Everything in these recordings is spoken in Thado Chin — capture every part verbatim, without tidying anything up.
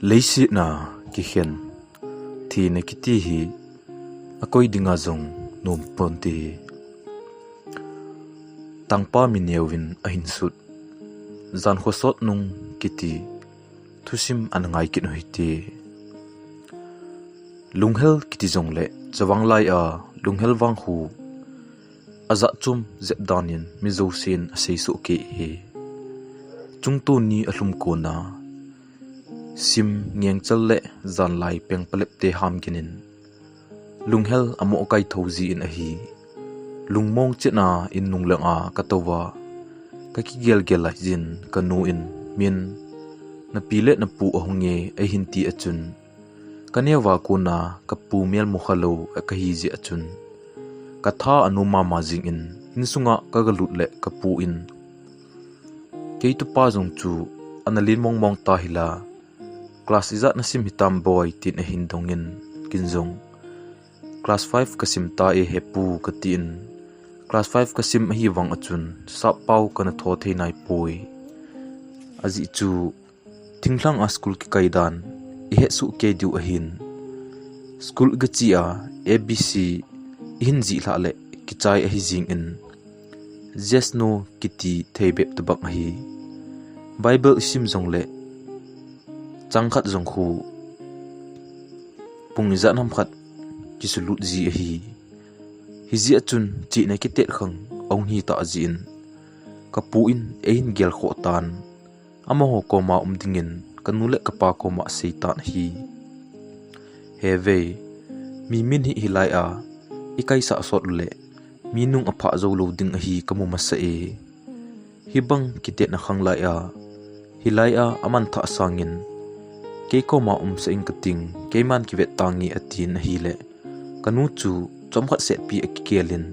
Leiset a kikhen thina kiti hi akoi dinga jong nom ponte. Tangpa mi neuvin ahin sut, jan khosot nung kiti thusim ana ngai kit u hite. Lunghel kiti jongle chavang lai a lunghel vang khu ajat chom jep danin mi jousen asei soh kei hi. Chungtuni alhum kona sim, ngengchal le janlai peng palepte ham kinin lunghel amoh kai tho jin ahi. Lungmong chetna in nung langa katou a kakigelgel lai jin kanu in, "Min, napi le napu ahung e," eihin ti achun, kaneo a kona kapu mel mukha lou kahi jeh achun katha anom mama jingin, insunga kagalut le kapu in, "Kei tupa jong chu ana len mongmong ta hila, class ijat nasim hitam boi?" tin ahin dongin, kin jong, "Class five kasim ta e hepu," katin, "Class five kasim ahi vang achun sappao kana tho thei nai poi. Ajeh chu thinglhang a school kikai dan ihet soh kei diu ahin, school igache a A B C ihin jih lhah le kichai ahi jingin, yes no kiti thei bep tobang ahi. Bible isim jongle chang khat jong khu pung ijat ham khat kisulut ji ahi. Hijeh achun chihna kitet khang ahung hita jin, kapu in eihin gel khoh tan, amaho koma um dingin kanu le kapa koma asei tan ahi. Heve, mi min hi hilai a ikaisah sot le mi nung aphah jou lou ding ahi kamu masa e. Hibang kitetna khang lai a, hilai a aman thah sangin, "Kei koma umsah ing kating, keiman kivet tange," atin ahile, kanu chu chomkhat setpi akigelin,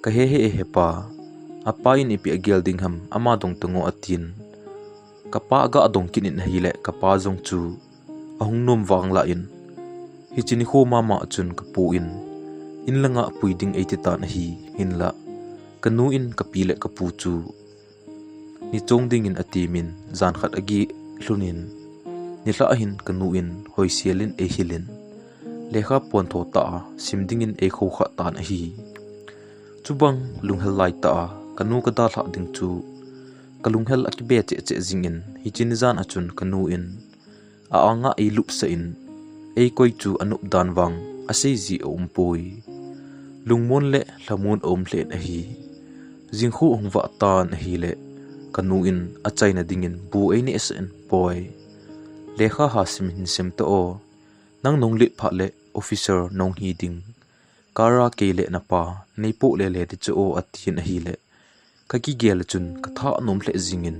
"Kahe he e hepa, apa in ipi agel ding ham, ama dong tango," atin. Kapa aga adong kit in ahile, kapa jong chu ahung nom vang lah in, hiche nikho mama achun kapu in in langa pui ding eiti tan ahi, hinlah kanu in kapi le kapu chu nichong dingin atemin, jan khat ageh lhunin, nilhah hin kanu in hoisel in eihilin, lekha pontho tah a sim dingin eikhoukhah tan ahi. Chubang lunghel laitah a kanu kadalhah ding chu kalunghel akibe cheh cheh jingin, hiche nijan achun kanu in a-anga eilupsah in, eikoi chu anop dan vang asei ji aumpoi. Lungmon le lhamon aum lheh in ahi. Jingkhu ahung vah tan ahile, kanu in achaina dingin bu einehsah in, "Boi, lekha hasim hin sim ta o. Nang nahung lut phat le officer nahung hi ding. Kara kei le napa neipoh lele ding chu o," atin ahile, kakigel achun katha anom lheh jingin,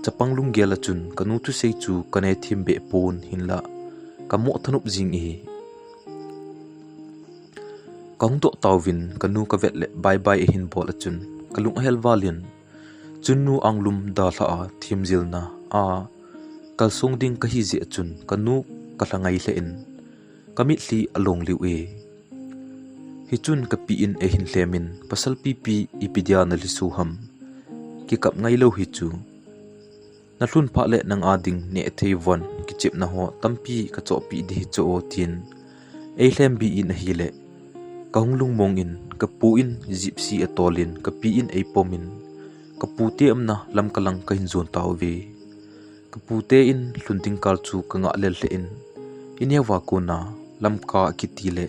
chapang lunggel achun kanu thusei chu kanei thim beh pon, hinlah kamoh thanop jing e. Kahung doh tauvin kanu kavet le bye bye eihin bol achun kalung ahel valin, chunnu anglum dalha a themjilna a kalsong ding kahi jeh achun kanu kalha ngai lheh in, kamitlhi along liu e. Hichun kapi in eihin lhemin, "Pasal pipi, ipi dia nalhiso ham? Kikap ngailou hi chu. Nalhun phat le nang a ding neh thei von kichepna ho tampi kachohpeh ding hi chu o," tin eilhem bi in ahile, kahung lungmong in, kapu in Gypsy atolin kapi in eipomin, kapute umna Lamka lang kahin jon tauve. Kapute in lhun ding kal chu kangah lel lheh in, ineo a kona Lamka akiti le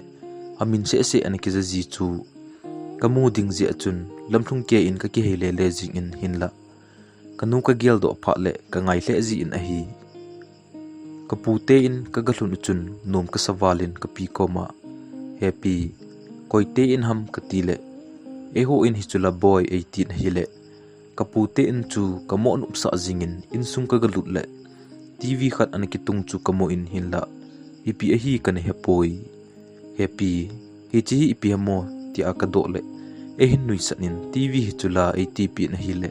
amin sehseh ana kija ji chu kamu ding jeh achun lamlhung kei in kakihei lele jingin, hinlah kanu kageldoh phat le kangai lheh jin ahi. Kapute in kagalhun uchun nom kasa valin kapi koma, "He pi, koite in ham?" kati le, "Eiho in hi chu la boi," eitin ahile, kapute in chu kamoh nopsah jingin insung kagalut le, TV khat ana kitung chu kamu in, hinlah ipi ahi kana hepoi. "He pi, hiche hi ipi ham o?" tia kadoh le, eihin nuisat in, "TV hi chu la," eitipi in ahile,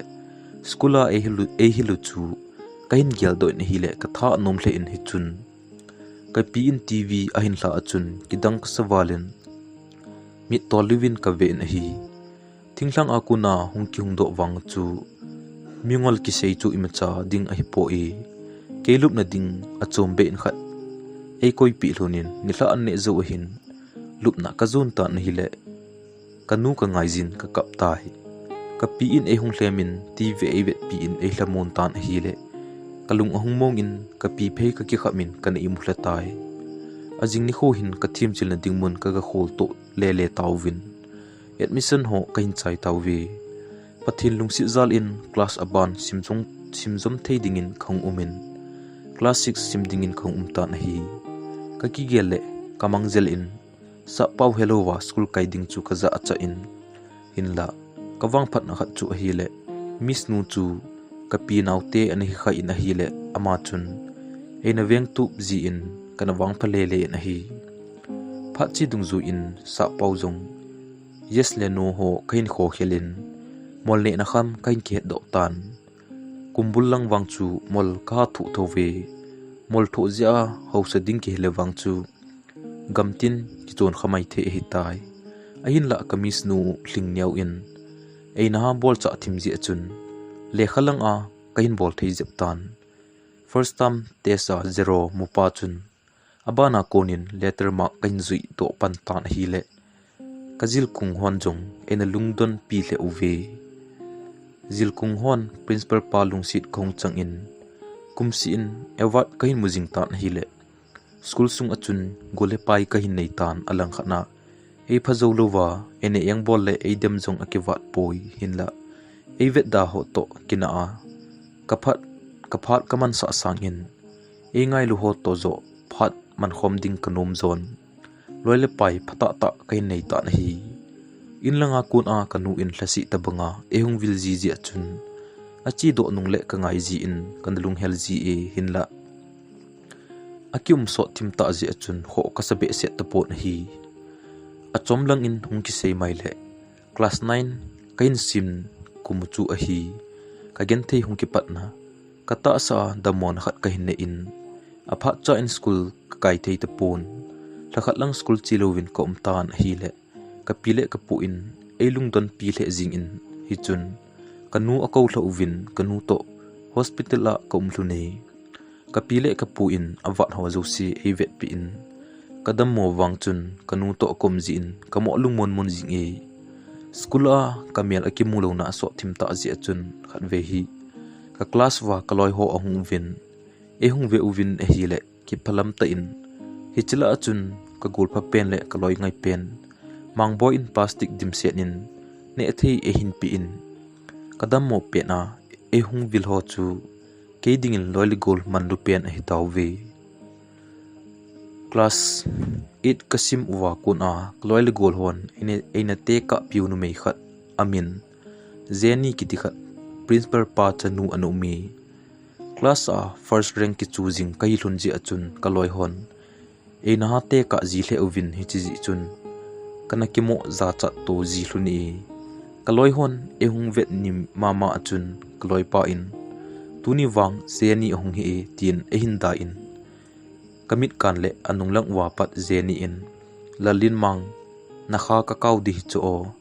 school a eihilu, eihilu chu kahin geldoh in ahile, katha anom lheh in hichun kapi in TV ahin lhah achun kidang kasa valin, mittol liuvin kave in ahi. Thinglhang a kona hung kihung doh vang chu mingol kisei chu imacha ding ahipoi. Kei lupna ding achom beh in khat eikoipeh lhon in, nilhah an neh jou ahin, lupna kajon tan ahile, kanu kangaijin kakap tai. Kapi in eihung lhem in, TV eivetpi in eilhamon tan ahile, kalung ahung mong in, kapi phei kakikham in kana imu lha tai. Ajing nikho hin kathemjilna ding mun kaga kholtoh lele tauvin, admission ho kahin chai tauve. Pathen lungset jal in class aban simjom thei dingin kahung um in, class six sim dingin kahung um tan ahi. Kakigel le kamang jel in, sappao helouva school kai ding chu kajahcha in, hinla kavangphatna khat chu ahile, Miss nu chu kapi naote ana hikhai in ahile, ama chun eina vengtup jin kana vangpha lele in ahi. Phat che dungjuiyin sappao jong yes le no ho kahin khokhel in, mol nehna kham kahin kihetdoh tan. Kumbul lang vang chu mol kahat thoh thouve. Mol thoh jeh a haosa ding kihile vang chu gamtin kichon kha maithei ahitai. Ahinlah ka Miss nu Lhingneo in eina bolchah thim jeh chun lekha lang a kahin bol thei jep tan. First term test a zero mupa chun abana konin letter mark kahin juidoh pan tan ahile, kajilkung hon jong eina lungdonpi lheh uve. Jilkung hon principal pa lungset kahung chang in, kumseh in award kahin mu jing tan ahile, school sunga chun gol le pai kahin nei tan. Alangkhat na eipha jou louva eina engbol le eidem jong akivat poi, hinla eivetda ho toh kinah a kaphat, kaphat kamansah sangin, eingailu ho toh joh phat mankhom ding kanom jon. Loi le pai phatah tah kahin nei tan ahi. In langa kon a kanu in lhasih tobanga eihung vil ji jeh chun, achedoh nung le kangai jin kana lunghel ji e, hinla akium sot thim tah jeh chun khoh kasa behseh tapon ahi. Achom langin hung kisei mai le, class nine kahin sim kum chu ahi. Kagenthei hung kipatna, katahsa a dammona khat kahin nei in, aphatcha in school kakai thei tapon. Lhakhat lang school chelouvin kaum tan ahile, kapi le kapu in eilungdonpi lheh jingin, hichun kanu akou lha uvin kanu toh hospital a kaum lhun e. Kapi le kapu in avat ho jouse eivetpeh in, kadammo vang chun kanu toh kaum jin kamoh lungmon mon jing e. School a kamel akimu louna asot thim tah jeh a chun khatvei hi ka class uva kaloi ho ahung uvin, eihung ve uvin ahile, kiphalam tah in, hiche lah a chun kagolpha pen le kaloi ngai pen mangboi in plastic dimset in nehthei eihin pe in, kadammo pet a eihung vil ho chu kei dingin loi le gol manlu pen ahitauve. Class eight kasim uva kon a kaloi le gol hon eina, eina tekahpiu numei khat amin Jenny kiti khat, principal pa chanu ana um e. Class a first rank kichu jing kahi lhon jeh a chun kaloi hon eina tekah ji lheh uvin, hiche jeh chun kana kimoh jachat to ji lhon e. Kaloi hon eihung vet ni mama a chun kaloipa in, tuni vang Jenny ahung hi e, tin eihin da in, kamit kan le anung lang uva pat Jenny in, Lalin mang, nakha kakao ding hichu o.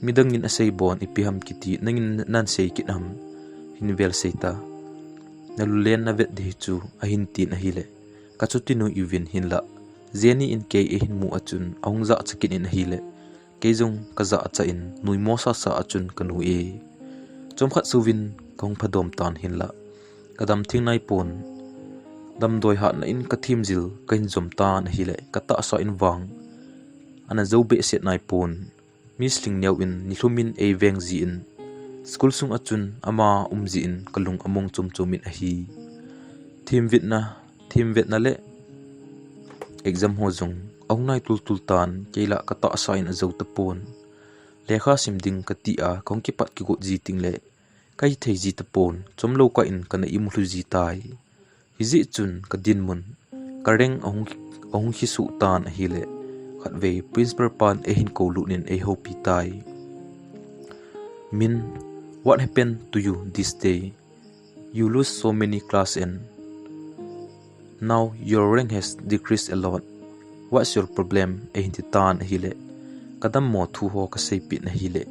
Midangin asei bon ipi ham kiti, nangin nasei kit ham, hin vel sei ta. Nalulen navet ding hichu, ahin tin ahile, kachuti noi uvin, hinlah Jenny in kei eihin mu a chun ahung jachat kit in ahile, kei jong kajachat in nuimo sasa a chun kanui e. Chomkhat souvin kahung phadom tan, hinlah kadam theng naipon. Damdoi hatna in kathem jil kahin jom tan ahile, katahsa in vang ana jou behseh naipon. Miss Lhingneo in nilhum in eiveng jin, school sunga chun ama um jin kalung among chomchom in ahi. Themvetna, themvetna le exam ho jong ahung nai tultul tan, kei lah katahsa in ajou tapon. Lekha sim ding kati a kahung kipat kigot ji tengle kahithei ji tapon, chomlou kah in kana imu lhu ji tai. Hijeh chun kadinmun, ka rank ahung, ahung kisuh tan ahile, khatvei principal pan eihin koulut in eihoupi tai. Min, what happened to you this day? You lose so many class and now your rank has decreased a lot. What's your problem? Eihin ti tan ahile, kadammo thu ho kaseipeh in ahile,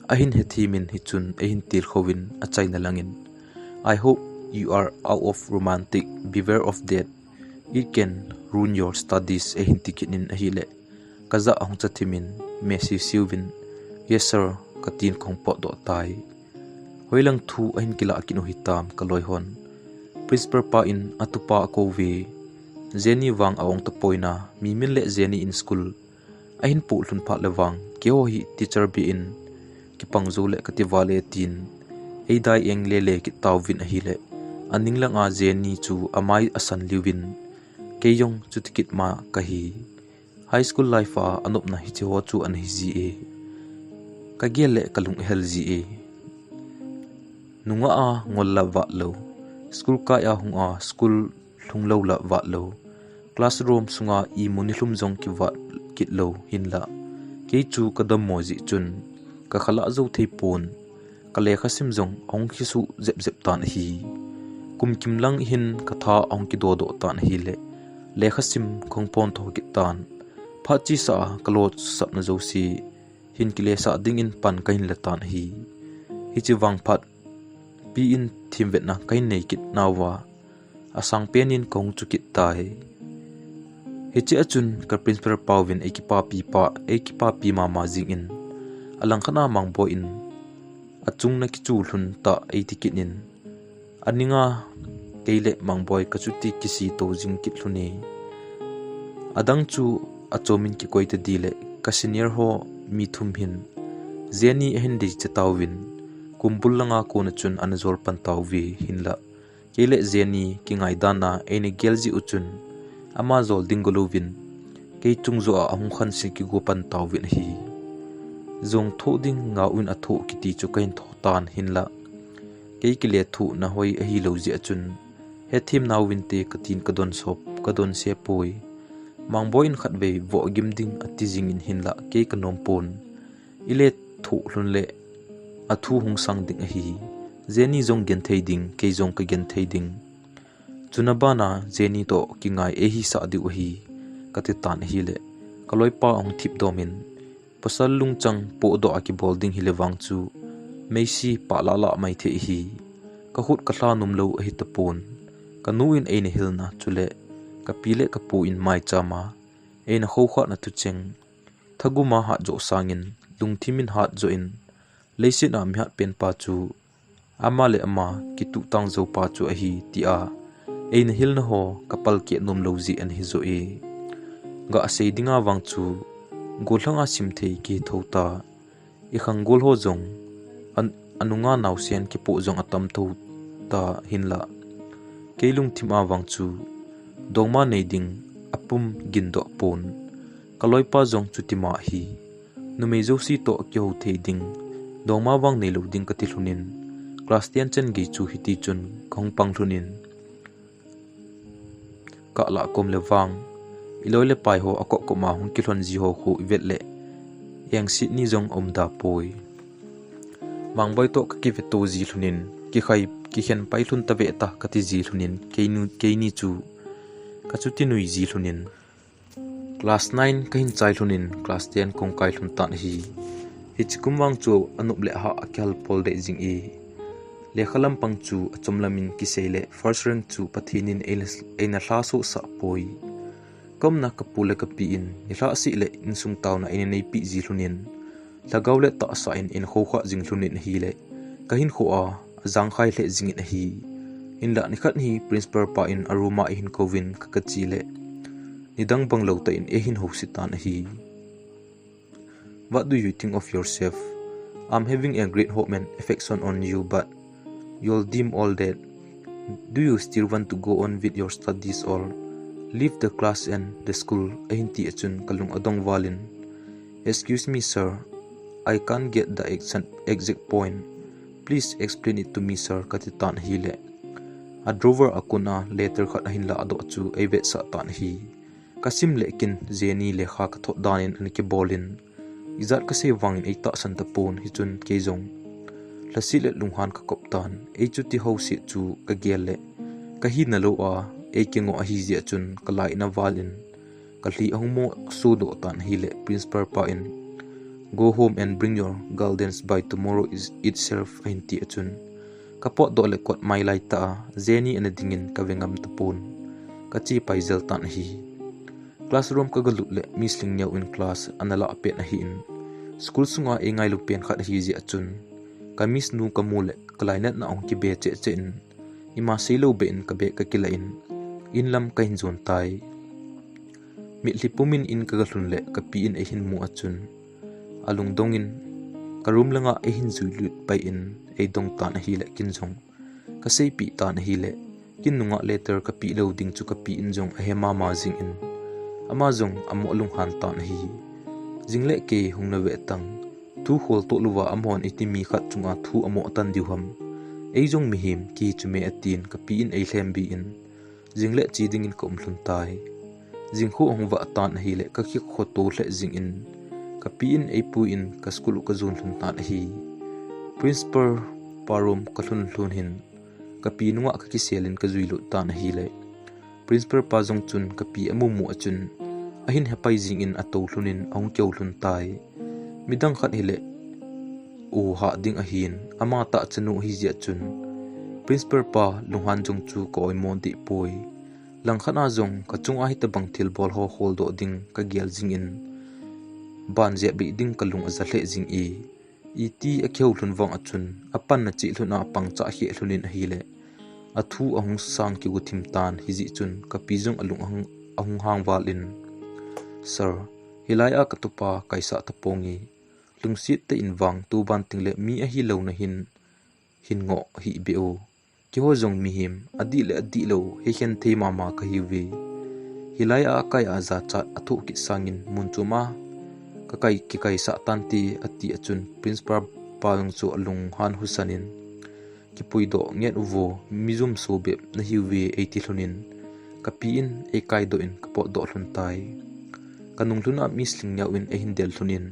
ahin hethem in hichun eihin tilkhou in achaina langin, I hope "You are out of romantic, beware of that. It can ruin your studies," ahin ti kit in ahile, ka jah ahung cha thim in, messy siu vin, "Yes sir," ka tin kahung potdoh tai. Hoilang thu ahin kilah kit u hitam ka loi hon. Principal pa in atupa akou ve. Jenny vang a-ong tapoi na, Mimin le Jenny in school ahin poh lhun phat le vang, keiho hi teacher beh in kipang jou le kati vale tin, ei dai eng lele kit tauvin ahile, aning langa Jenny chu amai asan liuvin, kei jong chuti kit ma kahi. High school life a anopna hiche ho chu ana hi ji e. Ka gel le ka lung ahel ji e. Nungah a ngol la vat lou, school kai a hung a school lhung lou la vat lou, classroom sunga imu nilhum jong kivat kit lou hinla, kei chu ka dammo jeh chun ka khalah jou thei pon. Ka lekha sim jong ahung kisuh jep jep tan ahi. Kum kim lang hin ka tha ahung kidodoh tan ahile, lekha sim kahung pon tho kit tan. Phat chesa a ka lo sapna jouse hin kilesah dingin pan kahin la tan ahi. Hiche vang phat pi in themvetna kahin nei kit nauva, asang pen in kahung chu kit tai. Hiche a chun ka principal pa uvin ei kipapi pa, ei kipapi mama jing in, alangkhat a Mangboi in achungna kichu lhun tah ei ti kit in, aninga kei le Mangboi ka chuti kisei to jing kit lhon e. Adang chu achom in kikoi ta di le, ka senior ho mi thum hin Jenny ahin dei che tauvin, kumbul langa kona chun ana jol pan tauve hinla, kei le Jenny kingai dan a eina gel jeh u chun, ama jol ding go louvin, kei chung joh a ahung khan se kigo pan tauvin ahi. Jong thoh ding ngau in athoh kiti chu kahin thoh tan hinla, kei kile thoh na hoi ahilou jeh a chun, hethem nauvin te ka tin ka don sop, ka don se poi. Mangboi in khatvei voh gim ding ati jing in hinla, kei ka nom pon. I le thoh lhun le athu hung sang ding ahi. Jenny jong genthei ding, kei jong ka genthei ding. Chuna bana Jenny toh kingai ei hisah diu ahi, ka ti tan ahile, ka loipa ahung thip dom in, pasal lungchang pohdoh a kibol ding hile vang chu, meisi pah lah lah mai thei ahi. Ka khut ka lha nom lou ahi tapon. Ka nu in eina hilna chule ka pi le ka pu in maicham a eina khoukhahna thucheng, thagum a hat joh sangin, lungthim in hat joh in, leiset a mihat pen pa chu ama le ama kituhtang jou pa chu ahi, tia eina hilna ho ka palkeh nom lou jeh ana hi joh e. Ga sei dinga vang chu, gollhang a sim thei kihi thou ta. I khang gol ho jong, an, anunga naosen kipoh jong atam thou ta hinla, kei lungthim a vang chu, dongma nei ding apum gin doh pon. Ka loipa jong chuti ma ahi. Numei jouse toh kihou thei ding, dongma vang neilou ding kati lhon in, class ten chan gei chu hiti chun kahung pang lhon in, ka lah kom le vang, i loi le pai ho akop kop ma hung kilhon ji ho khu i vet le, engset ni jong aum da poi. Mangboi toh ka kive to ji lhon in, kikhai, kikhen pai lhon tave ta kati ji lhon in, keinu, keini chu ka chuti nui ji lhon in, class nine kahin chai lhon in, class ten kahung kai lhon tan ahi. Hiche kum vang chu anop le ahah a kihal pol deh jing e. Lekha lampang chu achom lam in kisei le, first rank chu Pathen in eina, eina lhaso sah poi. Ka umna ka pu le ka pi in, nilhah seh le insung taona eina neipi ji lhon in, lhagao le tahsa in eina khoukhah jing lhon in ahile, ka hinkho a ajangkhai lheh jing in ahi. Hinla nikhat hi principal pa in a room a eihin kouvin ka, ka che le, nidang bang lou tah in eihin houset tan ahi. What do you think of yourself? I'm having a great hope and affection on you, but you'll dim all that. Do you still want to go on with your studies or leave the class and the school? Ahin ti a chun ka lung adong val in, "Excuse me, sir. I can't get the exact, exact point. Please explain it to me, sir," ka ti tan ahile, a drawer a kon a letter khat ahin ladoh chu ei vetsah tan ahi. Ka sim le kin Jenny lekha ka thot dan in ana kibol in, ijat ka sei vangin ei tahsan tapon, hichun kei jong lhaset le lunghan ka kop tan. Ei chuti houset chu ka gel le, ka hina lou a ei kingoh ahi jeh chun ka lainat val in, ka lhi ahung mo sodoh tan ahile, principal pa in, "Go home and bring your guardians by tomorrow is, itself," ahin ti a chun, Ka potdoh le kot mailai tah a Jenny ana dingin ka ve ngam tapon. Ka chepai jel tan ahi. Classroom ka galut le Miss Lingniau in class ana lah pet ahin. School sunga ei ngailu pen khat ahi jeh a chun ka Miss nu ka mu le ka lainatna ahung kibe cheh cheh in, ima seilou beh in ka bag ka kilah in, in lam ka hin jon tai. Mitlhi pumin in ka galhun le ka pi in ei hin mu a chun, alungdong in ka room langa ei hin jui lut pai in ei dong tan ahile kin jong ka seipeh tan ahile, kin nunga letter ka peh lou ding chu ka pi in jong ahe mama jing in, ama jong amo lunghan tan ahi. Jing le kei hung na ve tang, thu khol toh louva amahon iti mi khat chunga thu amo atan diu ham. Ei jong mihem kihi chu me atin ka pi in ei lhem bi in, jing le che dingin ka um lhun tai. Jing khu ahung vah tan ahile ka kikho to lheh jing in, ka pi in ei pui in ka school u ka jon lhun tan ahi. Principal pa room ka lhun lhun hin, ka pi nunga ka kisel in ka jui lut tan ahile, Principal pa jong chun ka pi amu mu a chun, ahin hepai jing in ato lhun in ahung keu lhun tai. Midang khat hile, u hah ding ahin, ama tah chanu ahi jeh a chun, Principal pa lunghan jong chu ka oimo deh poi. Langkhat a jong ka chunga hitabang thilbol ho holdoh ding ka gel jing in, ban jep beh ding ka lung aja lheh jing e. Iti a kihou lhun vang a chun, a panna cheh lhun a pangcha kheh lhun in ahile, a thu ahung sang kigu thim tan hijeh chun, ka pi jong alung ahung, ahung hang val in, Sir, hilai a ka tupa kaisah taponge, lungset tah in vang tu ban ting le mi ahi lou na hin, hin ngoh hih beh o. Keiho jong mihem, adih le adih lou, hekhen thei mama kahiuve. Hilai a akai a jachat athoh kit sangin mun chom a kakai, kikaisah tante ati a chun Principal pa jong chu alunghan husan in, kipuidoh nget uvo, mi jumso bep nahiuve eiti lhun in, ka pi in eikai doh in ka potdoh lhun tai. Ka nung lhun a Miss Lingniau in eihin del lhun in,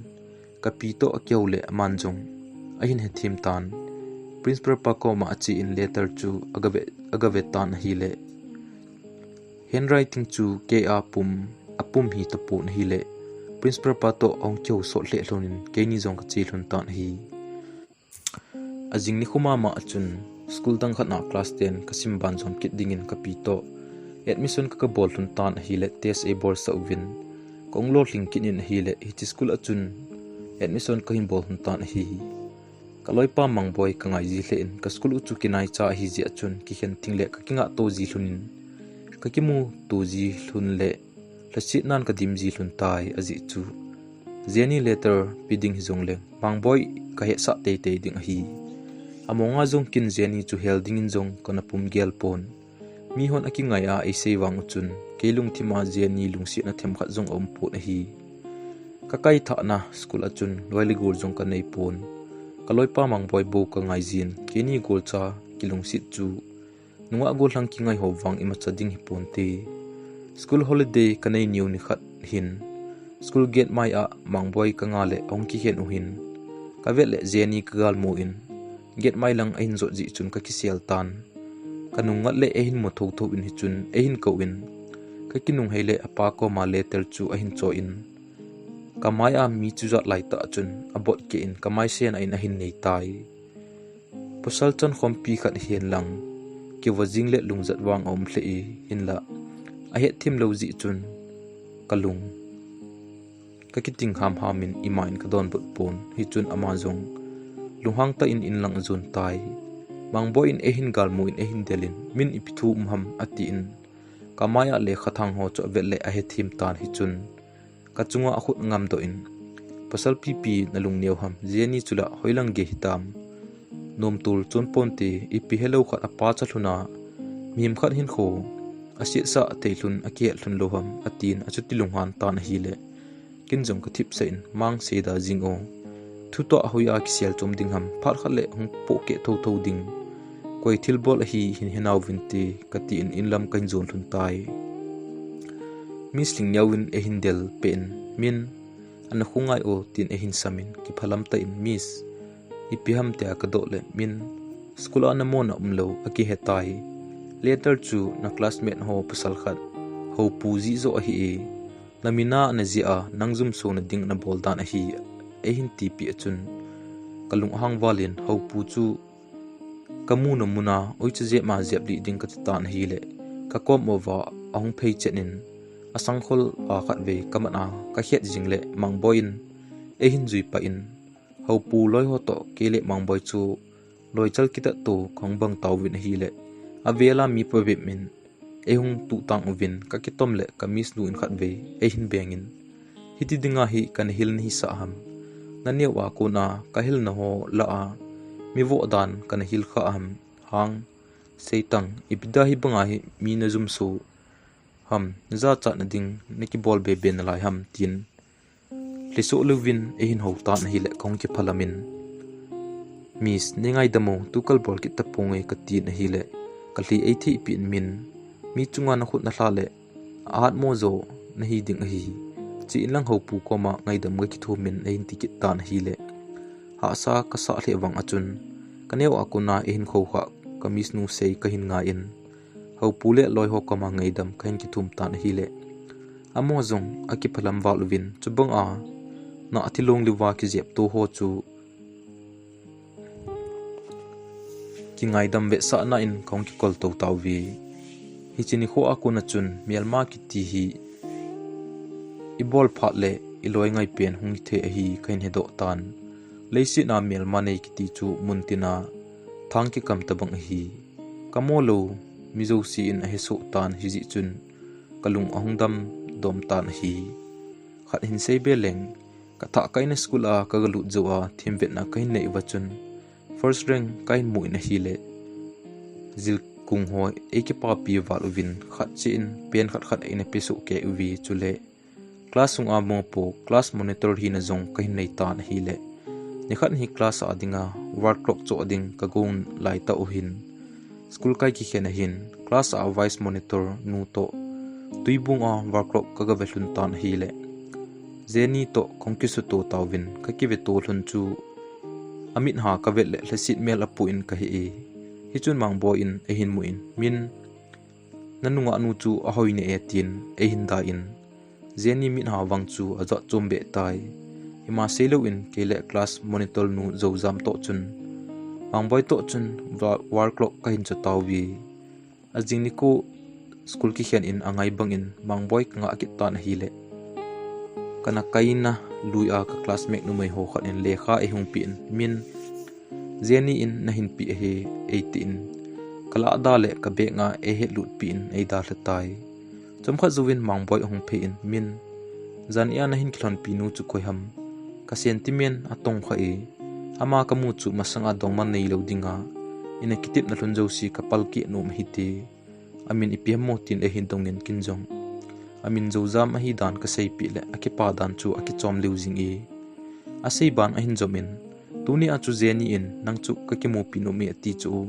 ka pi toh akihou le aman jong ahin hethem tan. Principal pa koma ache in letter chu aga ve, aga ve tan ahile, handwriting chu kei a pum, apum hi tapon ahile, Principal pa toh ahung kihou sot lheh lhon in keini jong ka che lhon tan ahi. Ajing nikho mama a chun, school dang khat a class ten ka sim ban jom kit dingin ka pi toh admission ka, ka bol lhun tan ahile, test ei bolsah uvin, ka hung lolhing kit in ahile, hiche school a chun admission ka hin bol lhun tan ahi. Ka loipa Mangboi ka ngai ji lheh in, ka school u chu kinaicha ahi jeh a chun, kikhen thing le ka kingah to ji lhun in, ka kimu to ji lhun le, lhasetnan ka dim ji lhun tai ajeh chu, Jenny letter pe ding hijong leng, Mangboi ka hetsah teitei ding ahi. Amonga jong kin Jenny chu hel dingin jong kana pum gel pon. Mihon akingai a eisei vang u chun, kei lungthim a Jenny lungsetna themkhat jong aum pon ahi. Ka kaithahna school a chun, loi le gol jong ka nei pon. Ka loipa Mangboi bou ka ngai jin, keini golcha kilungset chu, nungah gollhang kingai ho vang imacha ding hiponte. School holiday ka nei niu nikhat hin, school gate mai a Mangboi ka nga le ahung kikhen u hin, ka vet le Jenny ka galmu in, gate mai lang ahin jot jeh chun ka kisel tan. Ka nung ngat le eihin mu thotho in hichun eihin kou in, ka kinung hei le apa koma letter chu ahin cho in, ka mai a mi chujat lai tah chun abot keh in ka mai sen a in ahin nei tai. Pasal chankhompi khat hihen lang, kivo jing le lungjat vang aum lheh e, hinlah ahethem lou jeh chun ka lung, ka kiting hamham in ima in ka donbut pon, hichun ama jong lunghang tah in in lang ajon tai. Mangboi in eihin galmu in eihin del in, min ipi thu um ham ati in, ka mai a lekhathang ho chu avet le ahethem tan hichun, ka chunga akhut ngamdoh in, pasal pipi na lungneo ham, Jenny chu la hoilang gei hitam. Nomtol chon ponte, ipi helou khat apa cha lhun a, mihem khat hinkho asetsah thei lhun, akihet lhun lou ham, atin achuti lunghan tan ahile, ken jong ka thipsah in, Mang, seida jing o. Thutoh a hoiya kisel chom ding ham, phat khat le hung pohkeh thotho ding. Koi thilbol ahi hin henauvinte, kati in inlam kahin jon lhun tai. Miss Lingniau in eihin del peh in, Min, ana khongai o, tin eihin sam in, kiphalam tah in, Miss, ipi ham tia kadoh le, Min, school a namona umlou, akihe tai. Letter chu na classmate ho pasal khat, Houpu jih joh ahi e. Namin a ana jih a, nang jumsona ding nabol dan ahi, eihin tipeh a chun, kalung ahang val in, Houpu chu Kamu na muna, oi cha jep ma jep li ding kati tan ahile, kakom uva ahung phei chen in, asangkhol a khatvei kamat a kakhet jing le Mangboi in eihin jui pah in, Haopu loi ho toh kei le Mangboi chu loichal kitat to kahung bang tauvin ahile, avela mi pabep in eihung tuhtang uvin kakitom le kamisnu in khatvei eihin beng in, hiti dinga hi kana hil nahi sah ham? Naneo a kona kahilna ho lah a mivoh dan kana hil kha ham? Hang, seitang, ipi dia hi banga hi mi najum so ham, najachat na ding nakibol bebe nalai ham, tin lhisoh louvin eihin hou tan ahile kahung kiphalam in, Miss, neingaidam o, tukal bol kit taponge, katin ahile, kalhi eithei pin min, mi chunga nakhut nalha le ahatmo jo nahi ding ahi, che inlang Haopu koma ngaidam kakithum in eihin ti kit tan ahile, hahsa kasah lheh vang a chun, kaneo a kona eihin khoukhah kamisnu sei kahin ngai in, Haopu le loi ho koma ngaidam kahin kithum tan ahile, amaho jong akiphalam val uvin, chubang a na athilong liuva kijep to ho chu kingaidam vetsahna in kahung kikol to tauve. Hiche nikho a kona chun melma kiti hi ibol phat le iloi ngai pen hung hithei ahi kahin hedoh tan. Leiset a melma nei kiti chu muntina thang kikam tabang ahi. Kamo lou mi jouse in ahesoh tan, hijeh chun kalung ahung dam dom tan ahi. Khat hin seibe leng, kathah kaina school a kagalut jou a themvetna kahin nei uva chun first rank kahin mu in ahile, jilkung ho eikipapi val uvin khat che in pen khat khat eina pesoh kei uve, chule class sunga mopo class monitor hina jong kahin nei tan ahile, nikhat hi class a dinga wall clock choh ding kagong lai tah u hin, school kai kikhen ahin class a vice monitor nu toh tuibung a wall clock kagave lhun tan ahile, Jenny toh kahung kisuto tauvin kakiveto lhun chu amitha kavet le lhaset mel apu in kahe e. Hichun Mangboi in eihin mu in, Min, nanungah nu chu ahoi nai e, tin eihin da in, Jenny mitha vang chu ajot chom beh tai. Ima seilouvin kei le class monitor nu joujam toh chun, Mangboi toh chun wall clock kahin cho tauve. Ajing nikho school kikhen in angai bang in Mangboi kangah kit tan ahile, kana kaina lui a kaclassmate numei ho khat in lekha eihung pen, Min, Jenny in nahin pe ahi, eitin, kalah da le kabag a eihet lut pen eidalha tai. Chomkhat jouvin Mangboi ahung phei in, Min, jan a nahin kilhonpi nu chu koi ham? Ka sentiment atongkha e. Ama kamu chu masanga dongma neilou dinga ina kitepna lhun jouse kapalkeh nom ahite. Amin ipi ham mo, tin eihin dongin kin jong amin joujam ahidan kaseipeh le akipa dan chu akichom lheh jing e. Asei ban ahin jom in, Tunia chu Jenny in nang chu kakimupi nom e ati chu,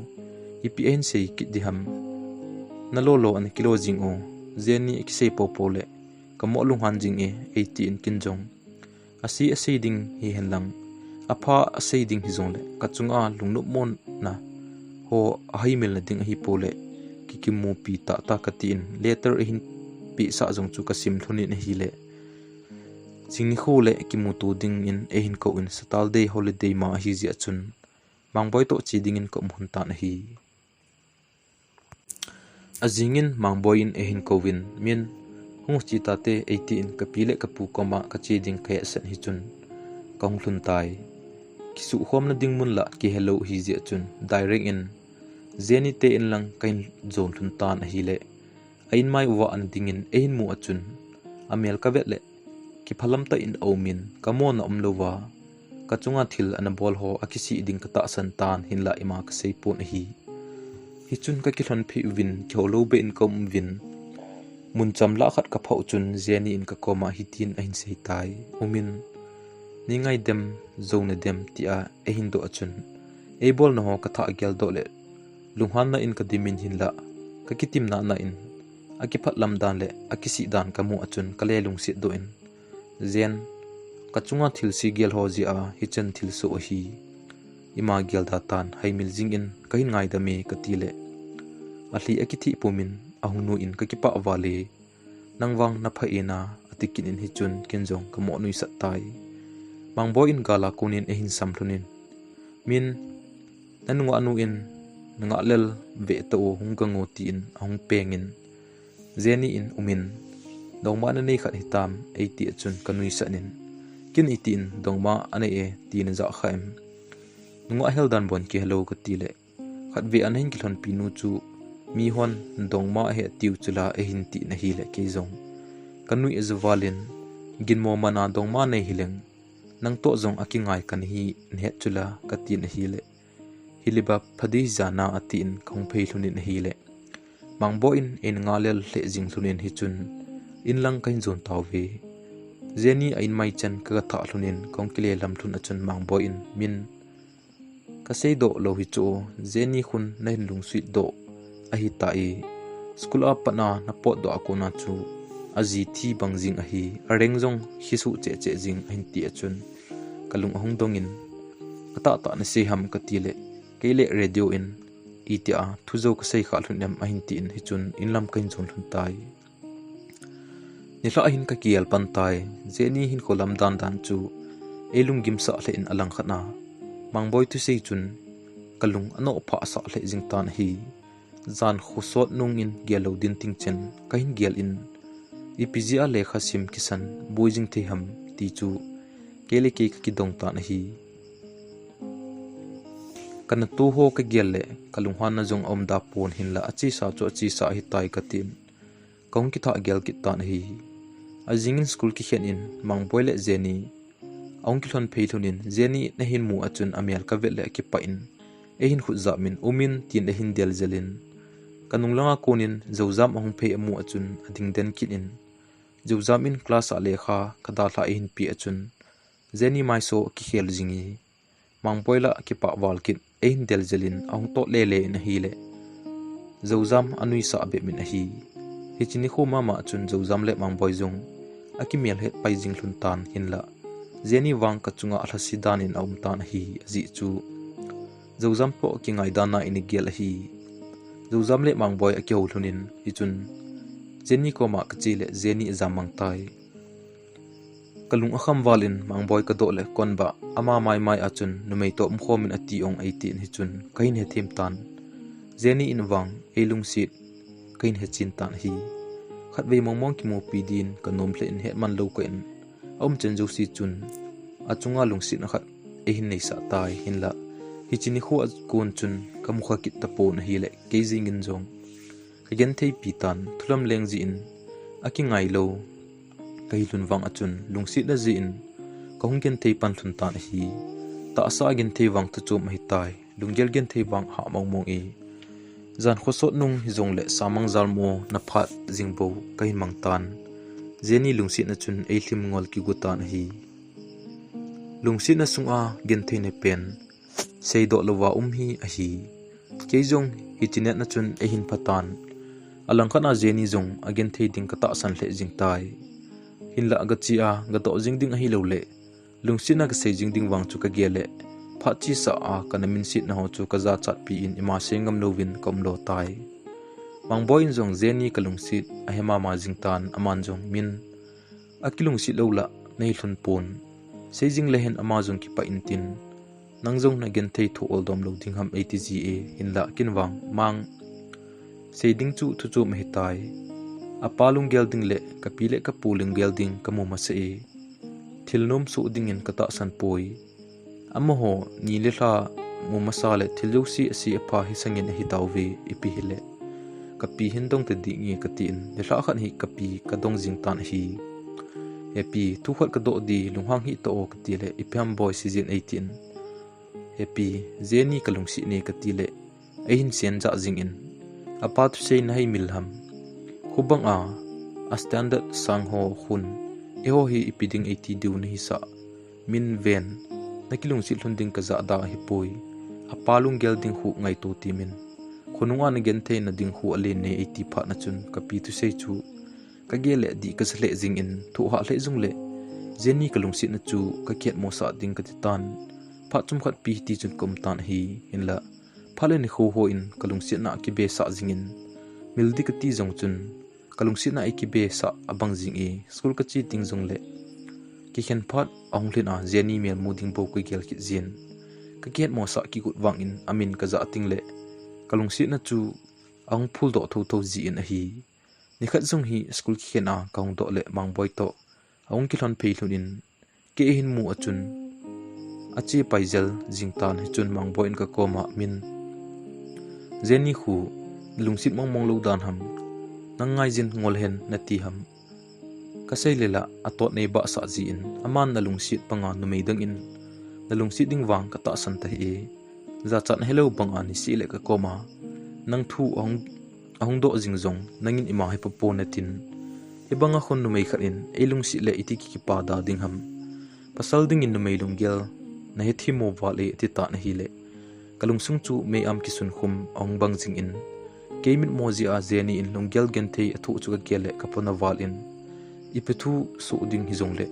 ipi ahin sei kit diham? Nalolo ana kilo jing o, Jenny akisei popo le kamo lunghan jing e, eitin kin jong, Asei asei ding hihen lang, apha asei ding hijongle kachunga lungnopmona ho ahaimilna ding ahipole, kikimupi tahtah katin, letter eihin pesah jong chu kasim lhonin ahile, jing nikho le kimuto dingin eihin kouvin, Saturday holiday ma ahijeh chun Mangboi toh che dingin kaum lhon tan ahi. Ajingin Mangboi in eihin kouvin, Min, hung che tate, eitin kapi le kapu koma kache ding kahetsah in hichun kahung lhon tai. Kisuhkhomna ding mun lah kihelou ahijeh chun direct in Jenny te in lang kahin jon lhon tan ahile, a inmai uva ana dingin eihin mu a chun, amel kavet le kiphalam tah in aumin, kamona umlouva kachunga thil ana bol ho akisih ding katahsan tan, hinlah ima kaseipon ahi. Hichun kakilhonpeh uvin, kihoulou behin kaum uvin, mun chamlah khat kaphah chun Jenny in kakoma hitin ahin seitai, Umin, neingaidam jou nadem, tia eihin doh a chun, eibolna ho kathah geldoh le lunghanna in kadimin, hinlah kakitim nana in akiphatlam dan le akisih dan kamu a chun kale lungset doh in, Jen, kachunga thilse gel ho jeh a hichan thilsoh ahi. Ima gelda tan, haimil jingin kahin ngaidam e katile, alhi akitheh pumin ahung nuiyin, kakipah val e, nang vang napha e na, ati kit in hichun ken jong kamo nuisat tai. Mangboi in gal a konin eihin sam lhonin, Min, nanungah nu in nangah lel ve tao hung gang o, tin ahung pengin, Jenny in umin, dongma nanei khat hitam, eiti a chun kanuisat in, kin iti in dongma anei e, tin ajah kha em. Nungah hel dan bon kihelou kati le, khatvei a nahin kilhonpi nu chu mihon dongma ahi atiu chula eihin tin ahile kei jong kanui ajavalin, ginmo mana dongma nei hileng, nangtoh jong akingai kanahi, nahet chula katin ahile, hiliba phadi jana atin kahung phei lhunin ahile, Mangboi in eina ngalel lheh jing lhunin hichun inlang kahin jon tauve. Jenny a inmai chan kaga thah lhunin kahung kile lam lhun a chun Mangboi in min, kaseidoh lou hi chu, Jenny khun nahin lungset doh ahitai. School a patna napotdoh a kona chu aji thi bang jing ahi, areng jong hisuh cheh cheh jing ahin ti a chun kalung ahung dongin, atahtah nasei ham kati le, kei le radio in itia thu jou kasei kha lhun em ahin tin hichun inlam kahin jon lhun tai. Nilhah hin kakigel pan tai, Jenny hinkho lam dan dan chu eilunggim sah lheh in alangkhat a, Mangboi thusei chun kalung anoh phah sah lheh jing tan ahi. Jan khosot nungin gel lou din ting chen kahin gel in, ipi jeh a lekha sim kisan boi jing thei ham ti chu kei le kei kakidong tan ahi. Kanatoh ho kagel le kalunghanna jong aum da pon hinla achesa chu achesa ahitai katin, kahung kithah gel kit tan ahi. Ajingin school kikhen in Mangboi le Jenny ahung kilhon phei lhunin, Jenny in ahin mu a chun amel kavet le akipah in, eihin khut jap min, umin tin eihin del jel in, kanung langa konin Joujam ahung phei amu a chun ading den kit in, Joujam in class a lekha kadalhah eihin pe a chun, Jenny maiso akikhel jing e, Mangboi la akipah val kit, eihin del jel in ahung toh lele in ahile, Joujam anuisah bep in ahi. Hiche nikho mama a chun Joujam le Mangboi jong akimel het pai jing lhun tan hinla, Jenny vang kachunga alhase dan in aum tan ahi, ajeh chu Joujam toh kingai dan a eina gel ahi. Joujam le Mangboi akihou lhunin hichun, Jenny koma kache le Jenny ajam mang tai. Kalung akham val in Mangboi kadoh le konba ama maimai a chun numei toh umkhom in ati ong eitin hichun kahin hethem tan. Jenny in vang eilungset kahin hechen tan ahi. Khatvei mongmong kimupi din kanom lheh in hetman lou kah in aumchen jouse chun achunga lungsetna khat eihin neisah tai hinla, hiche nikho a kon chun kamukha kit tapon ahile kei jengin jong kagentheipi tan, thulam leng jeh in akingai lou kahi lhun vang a chun lungsetna jeh in kahung genthei pan lhun tan ahi. Tahsa a genthei vang thuchom ahitai, lunggel genthei vang hah mongmong e. Jan khosot nung hijongle samang jalmo na phat jing bou kahin mang tan. Jenny lungsetna chun eilhim ngol kigo tan ahi. Lungsetna sunga gentheina pen seidoh louva um hi ahi. Kei jong hiche natna chun eihin phatan. Alangkhat a Jenny jong agenthei ding katahsan lheh jing tai. Hinla gache a gadoh jing ding ahiloule, lungsetna kasei jing ding vang chu kagel le, phat chesa a kana minsetna ho chu kajachatpi in ima sei ngam louvin kaum lo tai. Mangboi in jong Jenny kalungset ahe mama jing tan, aman jong min, akilungset lou la nahi lhon pon. Sei jing le hen ama jong kipah intin, nang jong nagenthei thu oldom lou ding ham eiti ji e, hinla ken vang mang, sei ding chu thuchom ahitai. Apa lunggel ding le kapi le kapu lunggel ding kamu masa e. Thil nom soh dingin katahsan poi. Amaho ni le lha mu masa le thil jouse ase apha hisangin ahi tauve, ipi hile kapi hin dong tading e katin, nilhah khat hi kapi kadong jing tan ahi. He pi, thu khat kadoh di, lunghang hih tao o, kati le, ipi ham boi, seijin eitin, he pi, Jenny kalungset ne, kati le, eihin sen jah jingin, apa thusei nahei mil ham? Khubang a, a standard sang ho khun, eiho hi ipi ding eiti diu nahisah? Min ven, nakilungset lhon ding kajah da ahipoi. Apa lunggel ding khu ngaito temin, khonunga nagentheina ding khu alen ne, eiti phat na chun kapi thusei chu kagel le dih kasa lheh jingin, thohhah lheh jongle Jenny kalungsetna chu kakhetmosah ding kati tan. Phat chomkhat pi hiti chun kaum tan ahi, hinla phat le nikho hon kalungsetna akibesah jingin, mil di kati jong chun, kalungsetna eikibesah abang jing e, school kache ding jongle kikhen phat ahung lhin a, Jenny mel mu ding bou kagel kit jin. Kakhetmosah kigot vangin amin kajah tengle, Kalungsetna chu ahung phuldoh thotho jin ahi. Nikhat jong hi school kikhen a kahung doh le Mangboi toh ahung kilhon phei lhon in, kei ahin mu a chun ache pai jel jing tan. Hichun Mangboi in kakoma, Min, Jenny khu nalungset mongmong lou dan ham, nang ngaijin ngol hen nati ham? Kasei le la atot nei bahsah jin, aman nalungset panga numei dang in nalungset ding vang katahsan tahih e. Jachat nahelou banga niseh le kakoma, Nang thu ahung, ahung doh jing jong nangin ima hepha pon natin. Hibanga khun numei khat in eilungset le iti kikipa da ding ham? Pasal dingin numei lunggel nahe thim mo val e, ati tan ahile kalungsung chu mei-am kisunkhum ahung bang jingin, kei mitmo jeh a Jenny in lunggel genthei athoh chu kagel le kapona val in, ipi thu soh ding hijongle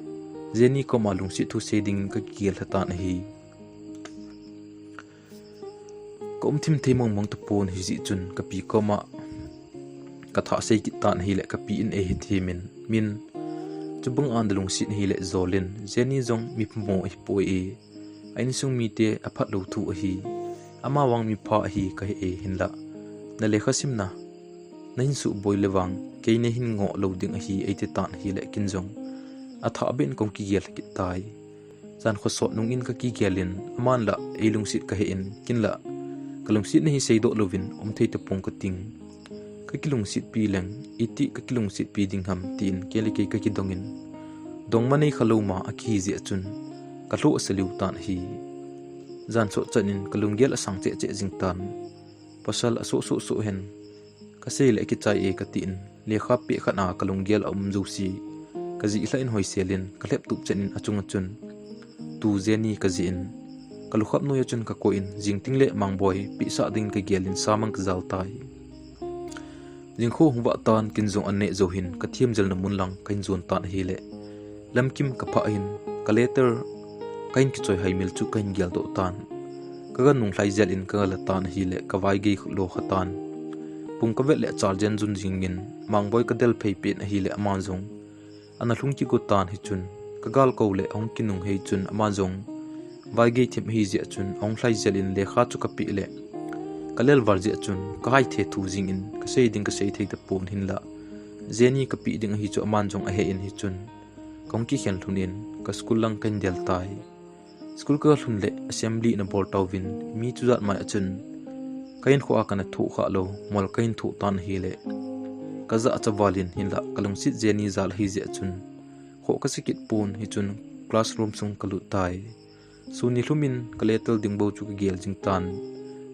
Jenny koma lungset thu sei dingin kakigel lha tan ahi. Kaum thim thei mongmong tapon, hijeh chun kapi koma katha sei kit tan ahile kapi in eihethem in, Min, chubanga nalungset ahile jol in, Jenny jong mi phamo ahipoi e. A insung mite aphat lou thu ahi. Amavang mipha ahi kahe e, hinla nalekha simna nahin suboi le vang kei neihin ngoh lou ding ahi, eiti tan ahile kin jong athah beh in kahung kigel kit tai. Jan khosot nungin kakigel in, aman la eilungset kahe in, kin la kalungsetna hi seidoh louvin um thei tapong kating. Kakilungsetpi leng iti kakilungsetpi ding ham, tin kei le kei kakidong in, dongma neikha lou ma akihi jeh chun kalhoh asa liu tan ahi. Jan sot chan in kalunggel asang cheh cheh jing tan. Pasal asoh soh soh hen, kasei le akichai e katin, lekha peh khat a kalunggel aum jouse kajih lhah in hoisel in kalhep tup chan in achunga chun, Tu Jenny, kajih in, kalukhap noiya chun kakoi in, jing teng le Mangboi pehsah dingin kagel in sa mang kajal tai. Jingkho hung vah tan, kin jong an neh jou hin kathem jelna mun lang kahin jon tan ahile, lamkim kaphah hin ka letter kahin kichoi haimil chu kahin geldoh tan. Kaga nunglhai jel in kagala tan ahile, kavaigei lo kha tan. Pung kavet le charge jun jingin Mangboi kadel phei peh in ahile, aman jong ana lhung kigo tan. Hichun kagal kou le ahung kinunghei chun, aman jong vaigei thim ahi jeh chun ahung lhai jel in lekha chu kapeh le kalel val jeh chun kahai thethu jingin, kasei ding kasei thei tapon, hinla Jenny kapeh ding ahi chu aman jong ahe in, hichun kahung kikhen lhun in ka school lang kahin del tai. School kaga lhun le assembly ana bol tauvin, mi chujat mai a chun kahinkho a kana thoh khah lou mol kahin thoh tan ahile, kajah acha val in, hinla kalungset Jenny jal ahi jeh chun khoh kasa kit pon, hichun classroom sung kalut tai. Sun nilhum in ka letter ding bou chu kagel jing tan.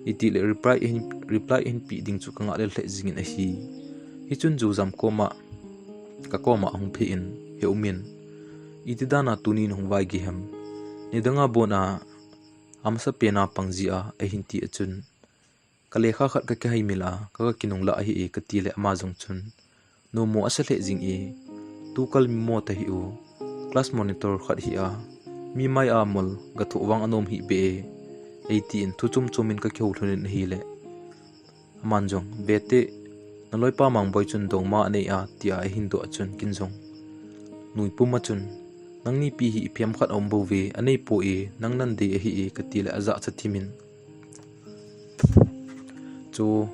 Itile reply ahin, reply ahin peh ding chu kangah lel lheh jingin ahi. Hichun Joujam koma, kakoma ahung phe in, He U Min, iti dana tuni nahung vaigei ham? Nidanga bon a amasapen a pang jeh a, ahin ti a chun, Ka lekha khat kakihai mil a, kaga kinunglah ahi e, kati le ama jong chun, Nomo asa lheh jing e, tukal mi mo tahih u, class monitor khat hi a, mi mai a mol gathoh vang anom hih beh e, eitin thu chom chom in kakihou lhon in ahile, aman jong, Vete, naloipa Mangboi chun dongma anei a, tia ahin doh a chun kin jong, nui pum a chun, Nangni pi hi iphem khat aum bouve, anei poi, nang nan dei ahi e, kati le ajahcha thim in, Chu,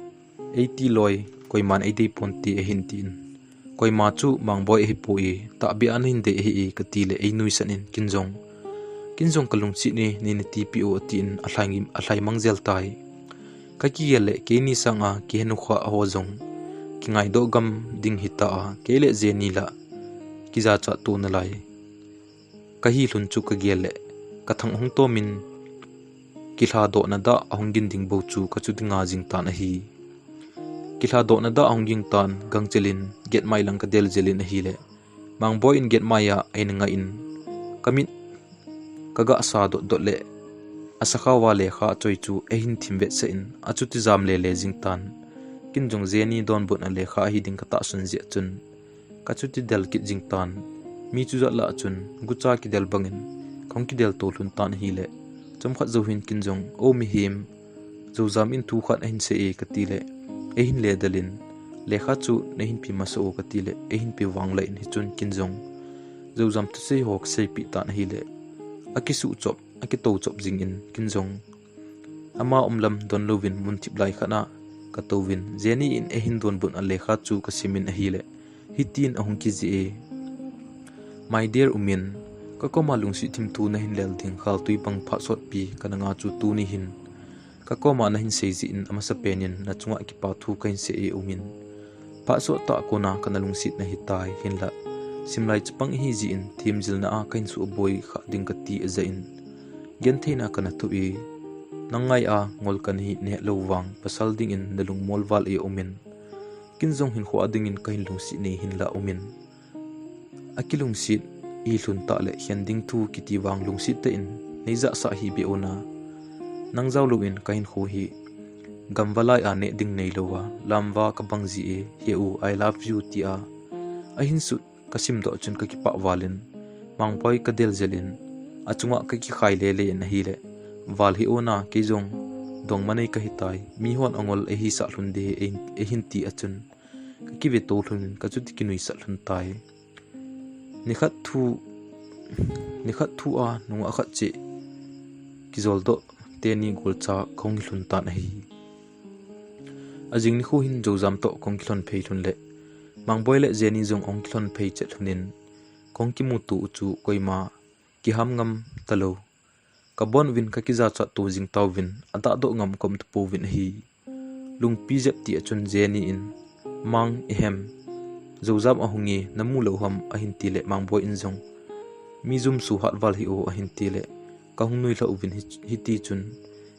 eiti loi, koiman eidei ponte, ahin tin. Koima chu Mangboi ahipoi, tahbeh a nahin dei ahi e, kati le einuisan in, kin jong, kin jong kalungset e, neina tipeh u, atin alhai, alhai mang jel tai. Kakigel le keini sanga kihenukhah ho jong kingaidoh gam ding hita a, kei le Jenny la kijachat to nalai kahi lhon chu kagel le kathang ahung tom in, kilhadohna dah ahung gin ding bou chu kachu dinga jing tan ahi. Kilhadohna dah ahung ging tan, gangchel in gate mai lang kadel jel in ahile, Mangboi in gate mai a eina nga in, kamit kagah sa dot dot le, asakhao a lekha achoi chu eihin thim vetsah in, achuti jam lele jing tan. Kin jong Jenny donbutna lekha ahi ding katahsan jeh chun, kachuti del kit jing tan. Mi chujat lah a chun gucha kidel bangin kahung kidel to lhon tan ahile, chomkhat jou hin kin jong, O mihem, Joujam in thu khat ahin sei e, kati le, eihin le del in, lekha chu neihin pe masa o, kati le, eihin pe vang lah in, hichun kin jong Joujam thusei ho kaseipeh tan ahile, akisuh chop, akitou chop jing in, kin jong ama umlam don louvin mun thip lai khat a katouvin, Jenny in eihin donbut a lekha chu kasimin ahile, hitin ahung kijih e. My dear U Min, kakoma lungset thimthu nahin lel ding khaltui bang phat sotpi kana ngah chu tuni hin kakoma nahin sei jeh in amasapen in nachunga kipa thu kahin sei e U Min. Phat sot tah a kona kana lungset nahitai, hinlah simlai chapang ihi jeh in themjilna a kahin suboi kha ding kati ajah in gentheina kana thoh e. Nang ngai a ngol kana hi nahet lou vang pasal dingin nalungmol val e U Min. Ken jong hinkho a dingin kahin lungset e, hinlah U Min, akilungset ilhun tah le khen ding thu kiti vang lungset tah in neijahsah hih beh un a. Nang jao louvin kahinkho hi gamva lai a neh ding neilou a lamva kabang jeh e, he u, I love you, tia ahin sut kasimdoh chun kakipah val in, Mangboi kadel jel in, achunga kakikhai lele in ahile, val hih un a, kei jong dongma nei kahitai, mihon angol eihisah lhun ding ahi, eihin ti a chun kakiveto lhun in kachuti kinuisat lhun tai. Nikhat thu, nikhat thu a nungah khat cheh kijoldoh teni golcha kahung hilhun tan ahi. Ajing nikho hin Joujam toh kahung kilhon phei lhun le, Mangboi le Jenny jong ahung kilhon phei chet lhun in, kahung kimuto u chu koima kiham ngam talou. Kabon uvin kakijachat to jing tauvin, adahdoh ngam kaum tapouvin ahi. Lungpi jep ti a chun Jenny in, Mang, ihem, Joujam ahung e, namu lou ham, ahin tile, Mangboi in jong, mi jumso hat val hih o, ahin tile, kahung nuilhah uvin hi, hiti chun,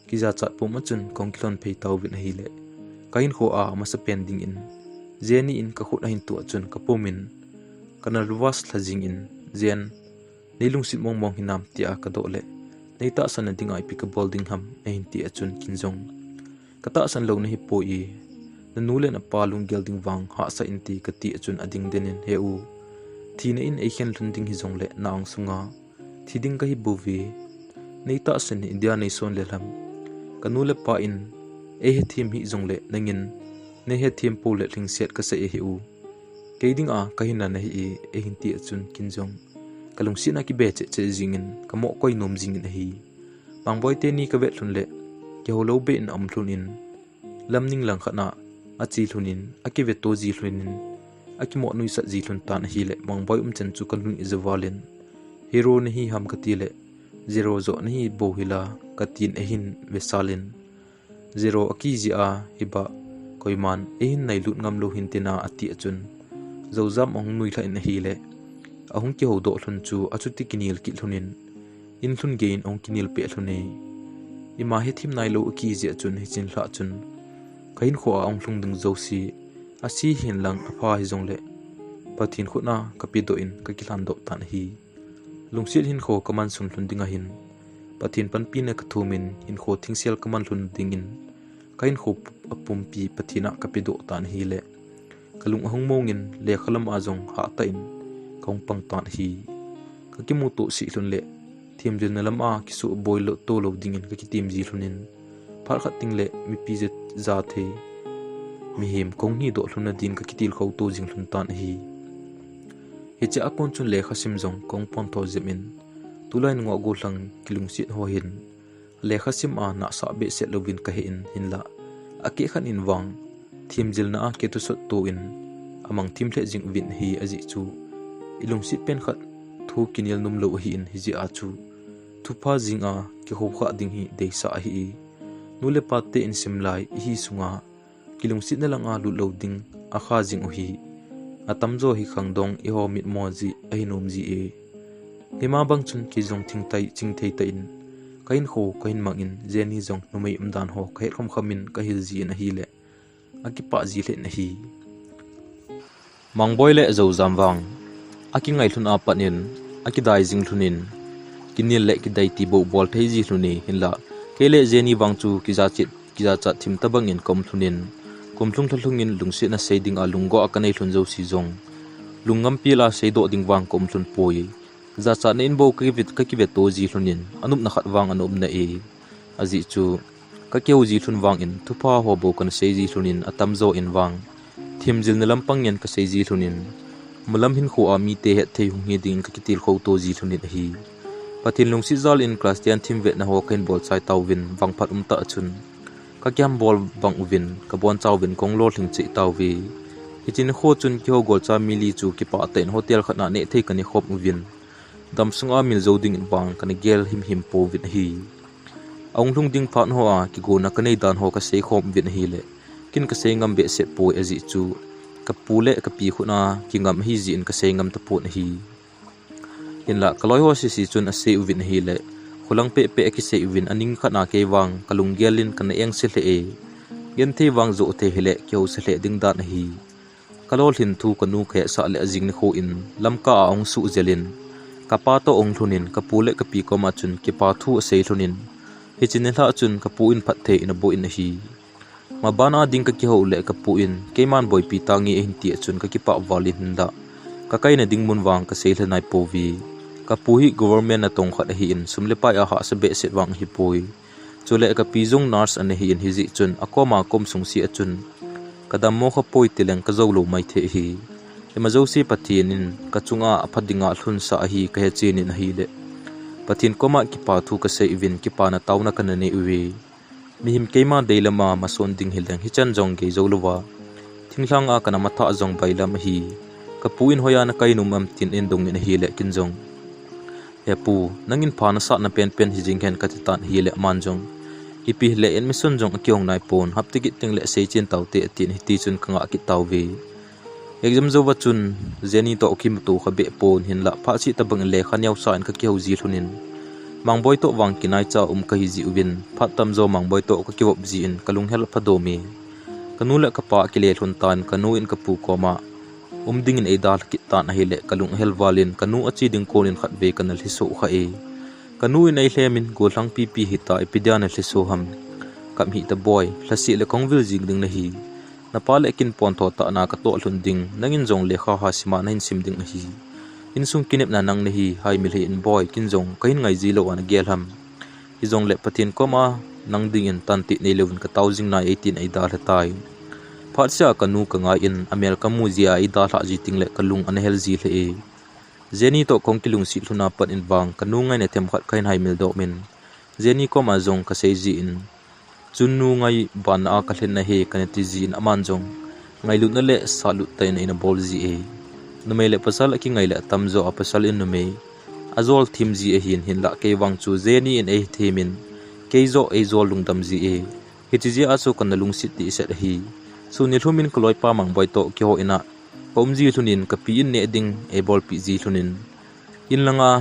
kijachat pum a chun kahung kilhon phei tauvin ahile, kahinkho a amasapen dingin Jenny in kakhut ahin tuh a chun kapumin, kana luvas lha jingin, Jen, neilungset mongmong hinam, tia kadoh le, neitahsan na dinga ipi kabol ding ham, ahin ti a chun ken jong, katahsan lou nahipoi, nanu le napa lunggel ding vang hahsa inte, kati a chun ading den in, He u, thina in eikhen lhun ding hijongle na-ang sunga thi ding kahibouve. Neitahsan in India neison le lham. Kanu le pa in eihethem hih jongle nangin neihethem pou le lhingset kasei ahi u. Kei dinga kahinna nahi e, eihin ti a chun ken jong kalungsetna kibe cheh cheh jingin kamoh koi nom jingin ahi. Mangboi teni kavet lhun le kihou lou beh in aum lhun in, lamning langkhat na ache lhun in, akiveto ji lhun in, akimoh nuisat ji lhun tan ahile, Mangboi umchan chu kalung ija val in, Hero nahi ham, kati le, Zero joh nahi bou hila, katin ahin vesal in, Zero akijih a, hiba koiman eihin nailut ngam lou hinte na, ati a chun, Joujam ahung nuilhah in ahile, ahung kihoudoh lhun chu achuti kinel kit lhun in, inlhun gei in ahung kinel peh lhun e. Ima hethem nailou akijih a chun, hiche lhah chun kahinkho a ahung lhung ding jouse, ase hihen lang apha hijongle, Pathen khut a kapedoh in kakilhandoh tan ahi. Lungset hinkho kaman sung lhun ding ahin, Pathen panpina kathum in hinkho thingsel kaman lhun dingin, kahinkho apumpi Pathen a kapedoh tan ahile, kalung ahung mong in lekha lam a jong hahtah in kahung pang tan ahi. Kakimuto sih lhun le, themjilna lam a kisuboi lou, to lou dingin kakitem ji lhun in, phat khat teng le mipi ja, ja thei mihem kahung hidoh lhun na din kakitilkhou to jing lhun tan ahi. Hiche a kon chun lekha sim jong kahung pontho jep in, tulai nungah gollhang kilungset ho hin lekha sim a nahsah behseh louvin kahe in, hinlah akeh khat in vang themjilna a kithusot to in amang thim lheh jing uvin ahi. Ajeh chu ilungset pen khat thu kinel nom lou ahin, hijeh a chu thupha jing a kihoukhah ding hi deisah ahi. Nu le pa te in simlai ihi sunga kilungsetna lang a lut lou ding akha jing u hi. Atamjo hi khangdong eiho mitmo jeh ahi nom ji e. Hima bang chun kei jong thingthei, chingthei tah in kahinkho kahin mang in, Jenny jong numei umdan ho kahet khomkhom in kahil ji in ahile, akipah ji lheh in ahi. Mangboi le Joujam vang akingai lhun a pat in akidai jing lhun in, kinel le kidai ti bou bol thei ji lhun e, hinlah kei le Jenny vang chu kijachat, kijachat thim tobang in kaum lhun in, kum lhung lha lhung in lungsetna sei ding a lunggel a kanei lhun jouse jong, lungngam pil a seidoh ding vang kaum lhun poi. Jachatna in bou kakive, kakiveto ji lhun in, anopna khat vang ana um na e. Ajeh chu kakihou ji lhun vang in, thupha ho bou kana sei ji lhun in, atamjo in vang themjilna lampang in kasei ji lhun in, malam hinkho a mite hetthei hung hi dingin kakitilkhou to ji lhun in ahi. Pathen lungset jal in class ten thim vetna ho kahin bol chai tauvin, vangphat umtah a chun Ka kihambol bang uvin, ka boncha uvin kong lolhing cheh tauve. Hiche nikho chun keiho golcha mi li chu kipah tah in hotel khat na nehthei ka nekhom uvin, damsunga mil jou dingin vang kana gel himhim pouvin ahi. Ahung lhung ding phat hoa kigona ka nei dan ho ka seikhom uvin ahile, ken ka sei ngam behseh poi ajeh chu ka pu le ka pi khut a kingam ahi jeh in ka sei ngam tapon ahi. Hinlah ka loi ho sese chun asei uvin ahile, kholang pehpeh akisei uvin, aning khat a kei vang ka lunggel in kana engse lheh e. Genthei vang joh thei hile kihousa lheh ding dan ahi. Ka lolhin thu ka nu ka hetsah le ajing nikho in Lamka a ahung suh jel in, ka pa toh ahung lhun in, ka pu le ka pi koma chun kipa thu asei lhon in, hiche nilhah chun ka pu in phatthei in aboh in ahi. Maban a ding ka kihou le ka pu in keiman boipi tange ahin ti a chun ka kipah val in hinlah ka kaina ding mun vang ka seilha nai pouve. Ka pu hi government natong khat ahi in, sum le pai a hahsa behseh vang ahipoi. Chule ka pi jong nurse ana hi in, hijeh chun akoma ka um sungse a chun ka dammo kha poi tileng ka jou lou maithei ahi. Ima jouse Pathen in ka chunga apha dinga lhunsah ahi ka hechen in ahile, Pathen koma kipa thu ka sei uvin, kipana taona kana nei uve. Mihem keima deilam a mason ding hileng hichan jong gei jou louva, thinglhang a kana matha jong bailam ahi. Ka pu in hoiya nakai nom am tin eidong in ahile ken jong, He pu, nangin pha nasatna penpen hijing hen kati tan ahile aman jong, Ipi hile admission jong akihong nai pon, hapta kit tengle seichen taute atin, hitichun ka ngah kit tauve. Exam jouva chun Jenny toh kimuto kha beh pon hinlah phat seh tobang in lekha neosa in ka kihou ji lhon in, Mangboi toh vang kinaicha um kahi ji uvin, phat tamjo Mangboi toh ka kivop ji in ka lunghel aphadom e. Ka nu le ka pa akile lhon tan ka nu in ka pu koma, Um dingin eidalha kit tan ahile ka lung ahel val in ka nu ache ding kon in khatvei kana lhiso kha e. Ka nu in eilhem in, Gollhang pipi hita, ipi dia nalhiso ham? Kam hih ta boi, lhaseh le kong vil jing ding nahi. Napa le ken pontho tah na katoh lhon ding, nangin jong lekha ha sima nahin sim ding ahi. Insung kinepna nang nahi, haimil hih in boi, ken jong kahin ngai ji lou a nagel ham? Hijongle Pathen koma nang dingin tantih neilouvin katao jing nai eitin eidalha tai. Phat sea ka nu ka ngai in amel kamu jeh a eidalhah ji tengle ka lung ana hel ji lheh e. Jenny toh kong kilungset lhon a pat in vang ka nu ngaina themkhat kahin haimil dom in, Jenny koma jong kasei ji in, Chun nu ngai banna a kalhen ahi, kana ti ji in aman jong ngailutna le satlut tah in eina bol ji e. Numei le pasal akingai le atamjo a pasal in numei ajol them ji ahin, hinlah kei vang chu Jenny in eithem in, kei joh eijol lungdam ji e. Hiche jeh a chu kana lungset dehset ahi. Sun nilhum in ka loipa Mangboi toh kihou in a ka um ji lhon in, ka pi in neh ding eibolpeh ji lhon in, in langa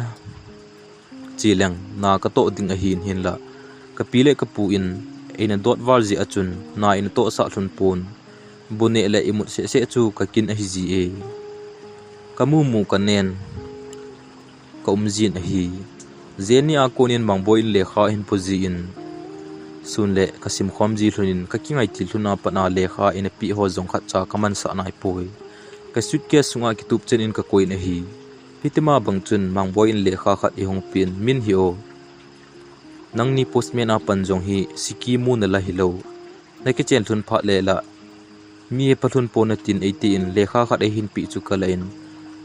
che leng na katoh ding ahin, hinlah ka pi le ka pu in eina dot val jeh a chun na eina tohsah lhon pon. Bu neh le imut sehseh chu ka kin ahi ji e. Ka mumu ka nen ka um jin ahi. Jenny a kon in Mangboi in lekha ahin pu ji in, sun le ka simkhom ji lhon in, ka kingaiti lhon a pat a lekha eina peh ho jong khatcha ka mansah nai poi. Ka suitcase sunga kitup chen in ka koi in ahi. Hitima bang chun Mangboi in lekha khat eihung pen, Min hi o, nangni postman a pan jong hi siki mu nala hilou, nakichen lhon phat le la mi hepha lhon pon natin, eiti in lekha khat eihin peh chu kala in,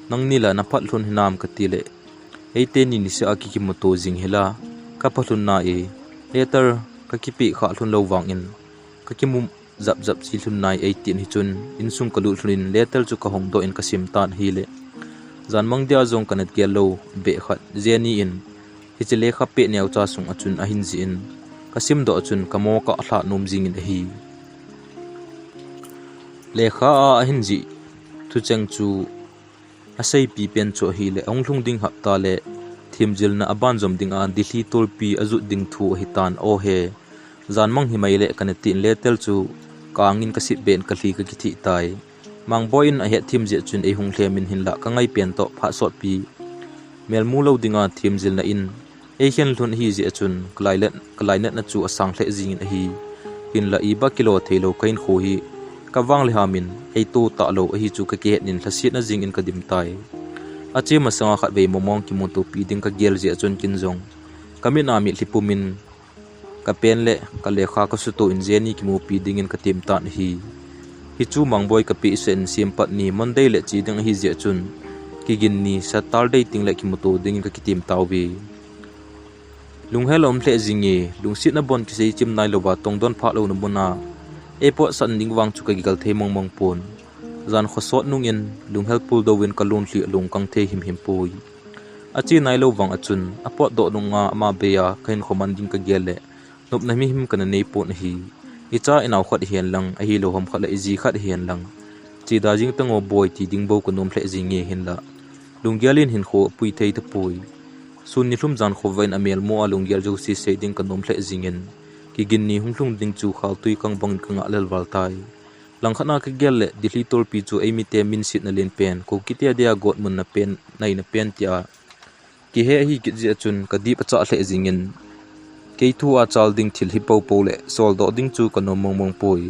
Nangni la naphat lhon hinam? kati le, Eite ni niseh a kikimuto jing hila kapha lhon nai e. Letter kakipeh khah lhon lou vangin kakimu japjap ji lhon nai, eitin, hichun insung kalut lhon in letter chu kahong doh in kasim tan ahile, jan mang dia jong kana gel lou beh khat Jenny in hiche lekha peh neocha sunga chun ahin jih in, kasim doh chun kamo kalhah nom jing in ahi. Lekha a ahin jih thucheng chu aseipi pen chu ahile, ahung lhung ding hapta le themjilna aban jom dinga Delhi tolpi ajot ding thu ahitan, aw he. Jan mang himai le kana tin letter chu ka angin kasit beh in kalhi kakitheh tai. Mangboi in ahet them jeh chun eihung lhem in, hinlah kangai pen toh phat sotpi melmu lou dinga themjilna in eikhen lhon ahi jeh chun kalainat, kalainatna chu asang lheh jingin ahi. Hinlah iba kilo theilou kahinkho hi kavang le hamin eito talou ahi chu kakihet in lhasetna jingin kadim tai. Ache masanga khatvei momong kimutopi ding kagel jeh a chun ken jong kamit a mitlhi pumin kapen le kalekha kasuto in Jenny kimupi dingin katem tan ahi. Hichu Mangboi kapehseh in sempat ni Monday le che ding ahi jeh a chun kigin ni Saturday tengle kimuto dingin kakitem tauve. Lunghel a um lheh jing e, lungsetna bon kisei chim nailouva tongdon phah louna muna. Airport sah ding vang chu kagel thei mong mong pon. Jan khosot nungin, lunghel puldou in kalon lhi alung kang thei him him poi. Ache nailou vang a chun, apotdoh nunga ama bei a, kahinkho man ding kagel le, nopna himhim kana nei pon ahi. Icha inao khat hihen lang, ahilou ham khat le iji khat hihen lang. Cheda jing tango boi ti ding bou kanom lheh jing e hinla. Lunggel in hinkho apui thei tapoi. Sun nilhum jan khovah in amel mo a lunggel jouse sei ding kanom lheh jingin. Kigin ni hung lhung ding chu khaltui kang bangin kangah lelval tai. Langkhat a kagel le Delhi tolpi chu eimite minsetna lenpen, Kukite dia gotmunna pen, naina pen tia. Kihe ahi kit jeh a chun kadip achah lheh jingin. Kei thu a chal ding thil hi popo le soldoh ding chu kanom mong mong poi.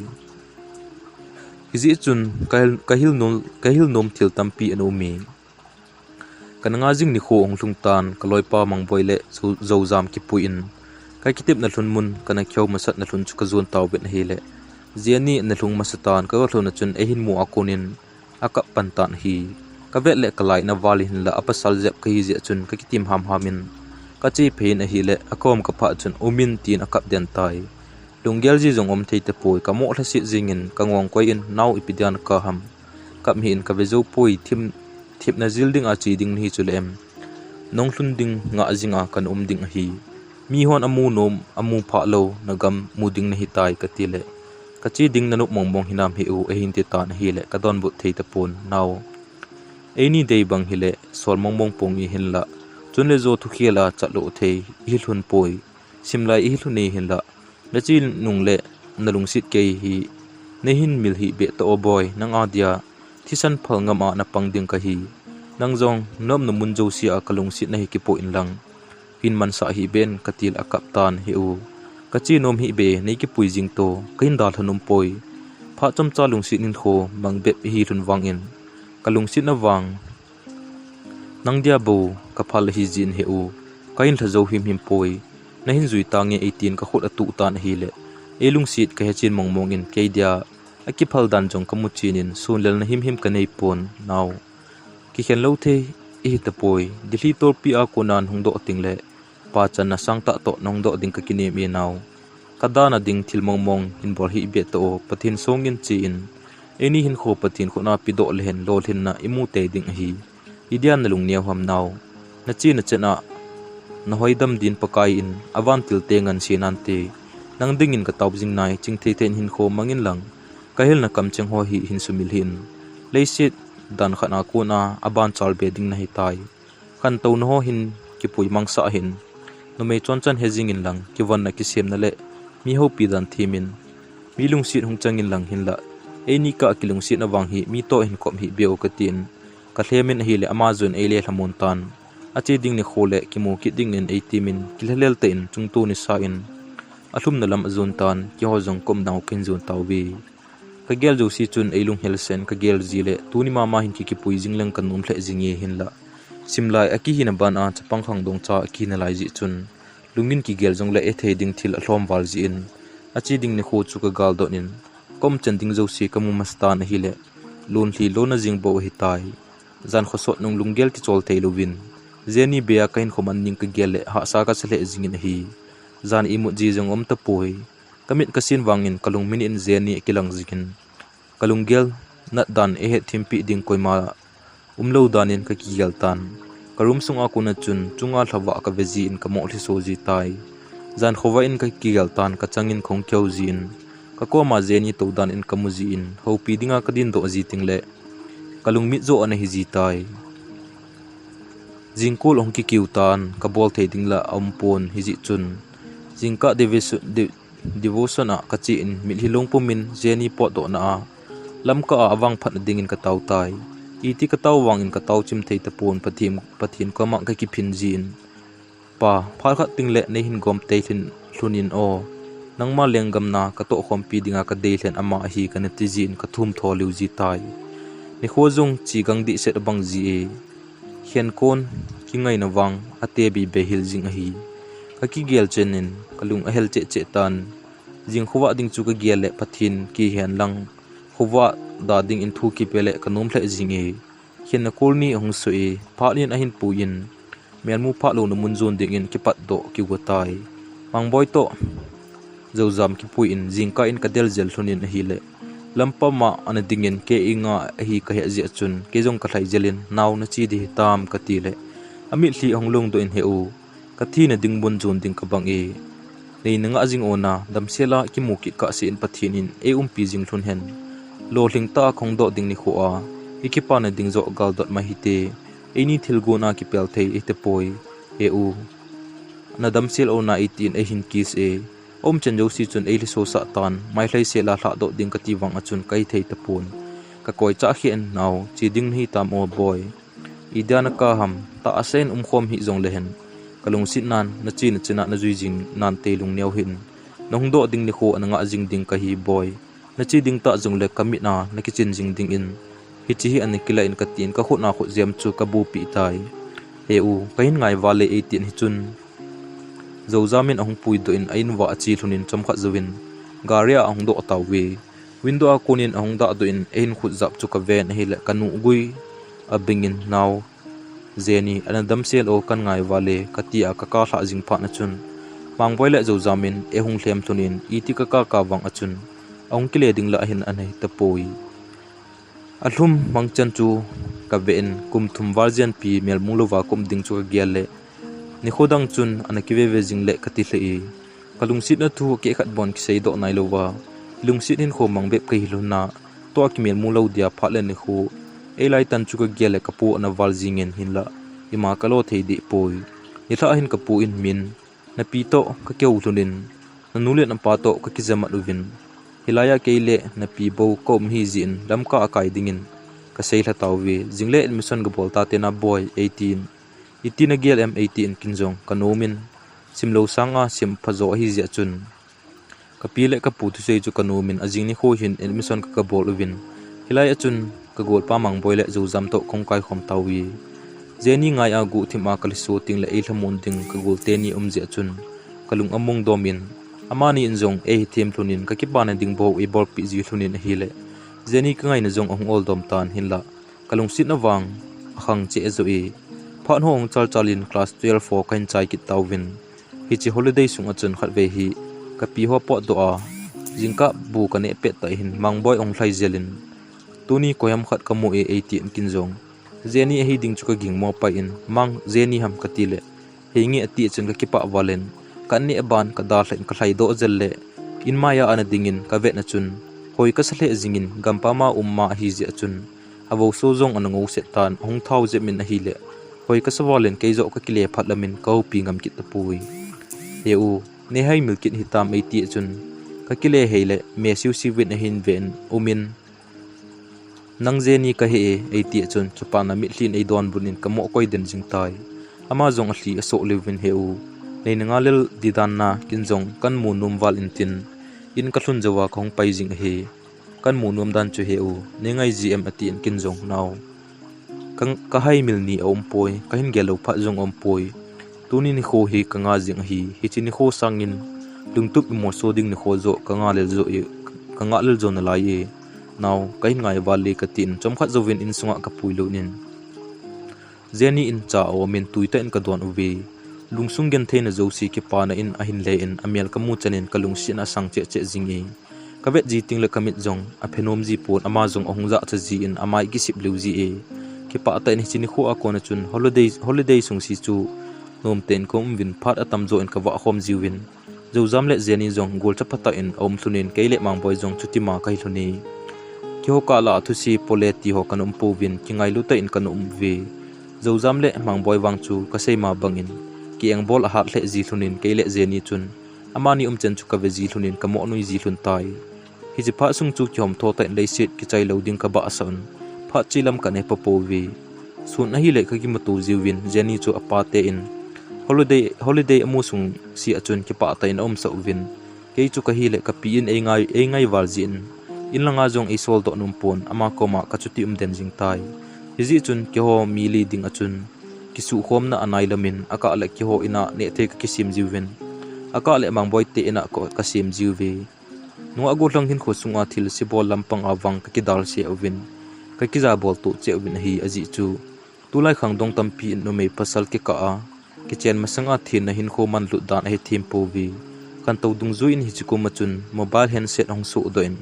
Hijeh chun kahil, kahil nom, kahil nom thil tampi ana um e. Kana nga jing nikho hung lhung tan, kaloipa Mangboi le Zo-, Zojam kipui in. Kakitepna lhun mun, kana kihou masatna lhun chu kajon tauvin ahile. Jenny ana lhung masa tan, kagalhun a chun eihin mu a konin, akap pan tan ahi. Kavet le kalaina val in hinla apasal jep kahi jeh a chun kakitim hamham in. Kache phei in ahile, akom kaphah chun umin tin akap den tai. Lunggel ji jong um thei tapoi, kamoh lhaset jingin, kangong koi in, nao ipi dia nakap ham. Kap hih in kave jou poi, thim, thipna jil ding a che ding nahi chule em. Nong lhun ding ngah jing a kana um ding ahi. Mihon amu nom, amu phah lou, nagam mu ding nahi tai kati le. Kache ding nanop mong mong hinam he u, eihin ti tan ahile, kadonbut thei tapon, nao. Eini dei bang hile, sol mong mong ponge hinla. Chun le jo thukhel a chat lou thei, ihi lhun poi. Simlai ihi lhun e hinla. Nache nung le nalungset kei hi, neihin mil hih beh tao o boi, nang a dia, thisan phal ngam a napang ding kahi. Nang jong, nanopna mun jouse a kalungsetna hi kipoh in lang. Hin mansah hih beh in kati le akap tan he u. Kache nom hih beh, nei kipui jing to, kahin dalha nom poi. Phat chomcha lungset hinkho, mang bep ihi lhun vangin. Kalungsetna vang. Nang dia bou, kaphal ahi jin he u, kahin lha jou him him poi, nahin jui tange eitin kakhut atuh tan ahile, eilungset kahechen mong mong in kei dia, akiphal dan jong kamu chen in, sunlelna him him kanei pon, nao. Kikhen lou thei, ihi tapoi, Delhi tolpi a kona nahung doh teng le, pachanna sangtah toh nahung doh ding kakinem e nao. Kadana ding thil mong mong hin bol hih beh tao, Pathen songin che in. Eini hinkho Pathen khut a pedoh le hin lolhinna imu tei ding ahi. Idia nalung neo ham nao. Nache nachan a, nahoidam din Pakai in, avantil te nganse nante. Nang dingin katao jing nai, chingthei thei in hinkho mangin lang. Kahilna kamcheng ho hi hin sumil hih in. Leiset dan khat a kona, aban chal be ding nahi tai. Khantouna ho hin kipui mangsah hin. Numei chonchan he jingin lang, kivonna kisemna le, mi houpi dan thimin. Mi lungset hung changin lang hinla. Eini kah a kilungsetna vang hi, mi toh hin kop hih beh u katin. Kalhemin ahile ama jong eile lhamon tan. Ache ding nikho le, kimu kit dingin eitimin, kilhalel tah in, chungto nisa in. Alhumna lam ajon tan, keiho jong kaumna u kahin jon tauve. Kagel jouse chun eilunghel sen kagel ji le, tuni mama hin kikipui jing leng kanom lheh jinge hinla. Simlai akihina ban a chapang khangdong cha akihina lai jeh chun, lungin kigel jongle ethei ding thil alhom val jeh in, ache ding nikho chu kagal dot in, kaumchan ding jouse kamu masa tan ahile, lonlhi lona jing bou ahitai. Jan khosot nung lunggel kichol thei louvin, Jenny bei a kahinkho man ding kagel le hahsa kasa lheh jingin ahi. Jan imut ji jong um tapoi. Kamit kasin vangin kalungmin in Jenny akilang jingin. Kalunggel nat dan eihet thimpi ding koima umlou danin kakigel tan. Ka room sunga kona chun chunga lhavah kave jin kamoh lhiso ji tai. Jan khovah in kakigel tan kachangin kahung kihou jin. Kakoma Jenny tou danin kamu jin houpi dinga kadindoh ji teng le kalungmit joh ana hi ji tai. Jingkul ahung kikiu tan kabol thei ding la aum pon hijeh chun. Jingkah devotion, de-, devotion a kache in mitlhi long pumin Jenny potdohna a. Lamkah a avangphatna dingin katao tai. Iti katao vangin katao chim thei tapon Pathen, Pathen koma kakiphin jin. Pa, phat khat teng le neihin gom tei lhin, lhun in aw. Nangma lenggam na katoh khompi dinga kadei lhen ama ahi kana ti jin kathum tho liu ji tai. Nikho jong chi gang dihset abang ji e. Khenkon kingaina vang ate beibe hil jing ahi. Kakigel chen in kalung ahel cheh cheh tan. Jing khovah ding chu kagel le Pathen kihen lang khovah da dingin thu kipe le kanom lheh jing e. Khenna kol ni ahung so e, phat in ahin pui in. melmu phah louna mun jon dingin kipatdoh kigo tai. Mangboi toh Zozam kipui in jingkah in kadel jel lhon in ahile, lampam a ana dingin kei nga ahi kahet jeh chun, kei jong kalhai jel in, "Nao, nache ding hitam?" kati le, amitlhi ahung lungdoh in, "He u, kathina ding mun jon ding kabang e. Nei nangah jing o na, damsel a kimu kit kahsen Pathen in eiumpi jing lhon hen. Lolhing tah a kahung doh ding nikho a, ikipana ding joh galdot mai hite, eini thilgon a kipel thei ahitapoi. He u, nadamsel o na," eitin eihin kiss e. Aumchan jouse chun eilhiso sah tan, mailhai sel a lhahdoh ding kati vang a chun kahithei tapon. Kakoi chah khen, "Nao, che ding nahitam o boi? Idia naka ham, tahsa in umkhom hih jongle hen, kalungset nan, nache nachena najui jing nante lungneo hih in. Nahung doh ding nikho ana ngah jing ding kahi boi. Nache ding tah jongle kamit a nakichen jing dingin, hiche hi ana kilah in," katin kakhut a khutjem chu kabupi tai. "He u, kahin ngai vale," eitin hichun Zozam in ahung puidoh in a-in uva ache lhon in chomkhat jouvin gari a ahung doh tauve. Window a kon in ahung dahdoh in eihin khutjap chu kaven ahile kanuh gui abing in, "Nao, Jenny, ana damsel o, kahin ngai vale," kati a kakap lhah jing phat na chun, Mangboi le Zozam in eihung lhem lhon in iti kakap kap vang a chun, ahung kile ding lah ahin anei tapoi. Alhum mangchan chu kave in, kum thum val jenpi melmu louva kaum ding chu kagel le, nikho dang chun ana kive ve jing le kati lheh e. Kalungsetna thu akeh khat bon kiseidoh nailouva, lungset hinkho mang bep kahi lhon a, tua kimelmu lou dia phat le nikho, eilai tan chu kagel le kapu ana val jing in hinlah, ima kalo thei deh poi. Nilhah hin kapu in, "Min, napi toh kakihou lhon in, nanu le napa toh kakija mat uvin. Hilai a kei le napi bou kaum ahi jeh in, Lamka akai dingin kasei lha tauve. Jing le admission gabol tate na boi," eitin. "Iti nagel em?" eitin kin jong kanom in, simlou sang a sim phajo ahi jeh chun, kapi le kapu thusei chu kanom in, ajing nikho hin admission kagabol uvin. Hilai a chun kagolpa Mangboi le Zozam toh kahung kaikhom tauve. Jenny ngai a guhthim a kalhiso teng le eilhamon ding kagol teni um jeh chun, kalung among dom in, amani in jong eihethem lhon in, kakipana ding bou eibolpeh ji lhon in ahile, Jenny kangaina jong ahung ol dom tan hinlah, kalungsetna vang akhang cheh joh e. Phat ho ahung chalchal in class twelve ho kahin chai kit tauvin. Hiche holiday sung a chun khatvei hi kapi ho potdoh a, jingkah bu kaneh pet tah hin Mangboi ahung lhai jel in, "Tuni koiham khat kamu e," eitin kin jong, Jenny ahi ding chu kagingmo pai in, "Mang, Jenny ham?" kati le, "Henge," ati chun kakipah val in, ka neh ban kadalha in kalhaidoh jel le, in mai a ana ding in kavet na chun, hoi kasa lheh jing in, gampam a um ma ahi jeh a chun, avoso jong ana ngouset tan, ahung thao jep in ahile, hoi kasa val in kei joh kakile phat lam in kahoupi ngam kit tapoi. "He u, neihai mil kit hitam?" eiti chun, kakile hei le, me siusiu in ahin ve in, um in, "Nang Jenny kahi e," eiti chun, chupan a mitlhi in eidonbut in kamoh koi den jing tai. Ama jong alhi asoh lheh uvin, "He u, nei nanga lel ding dan na kin jong kahin mu nom val in tin, in kalhun jouva kahung pai jing ahi. Kahin mu nom dan chu he u, nei ngai ji em?" atin kin jong, "Nao, ka, kahai mil ni aumpoi, kahin gel lou phat jong aumpoi. Tuni nikho hi kanga jing ahi, hiche nikho sangin lungtup imolso ding nikho joh kanga lel jo e, kanga lel jo nalai e. Nao, kahin ngai vale," katin, chomkhat jouvin insunga kapui lut in, Jenny in cha aum in tuitah in kadon uve. Lungsung gentheina jouse kipana in ahin le in, amel kamu chan in kalungsetna asang cheh cheh jing e. Kavet ji teng le kamit jong aphe nom ji pon, ama jong ahung jahcha ji in amai kisip lheh ji e. Kipah tah in hiche nikho a kon a chun holiday, holiday sung se chu nomtah in kaum uvin, phat atamjo in kavah khom jiuvin. Zozam le Jenny jong golcha phatah in aum lhon in, kei le Mangboi jong chutima kahi lhon e. Keiho kah lah a thuse pole ti ho kana um pouvin, kingailu tah in kana um uve. Zozam le Mangboi vang chu kasei ma bang in, ki-engbol ahat lheh ji lhon in, kei le Jenny chun amani umchan chu kave ji lhon in, kamoh nui ji lhon tai. Hiche phat sung chu kihom tho tah in leiset kichai lou ding kabahsah un, phat che lam kanei pha pouve. Sun ahile kakimuto jiuvin, Jenny chu apa te in holiday, holiday amu sung se a chun kipah tah in aumsah uvin. Kei chu kahile kapi in eingai, eingai val jeh in, in langa jong eisoldoh nom pon, ama koma kachuti um den jing tai. Hijeh chun keiho mi li ding a chun kisukhomna anai lam in, akah le keiho in a nehthei kakisem jiuvin, akah le Mangboi te in a ka, kasem jiuve. Nungah gollhang hinkho sunga thilse bol lampang a vang kakidalse uvin, kakijabol toh cheh uvin ahi, ajeh chu tulai khangdong tampi in numei pasal kikah a kichen masanga thenna hinkho manlut dan ahi thempouve. Khantou dungjuiyin hiche kum a chun mobile handset ahung sohdoh in,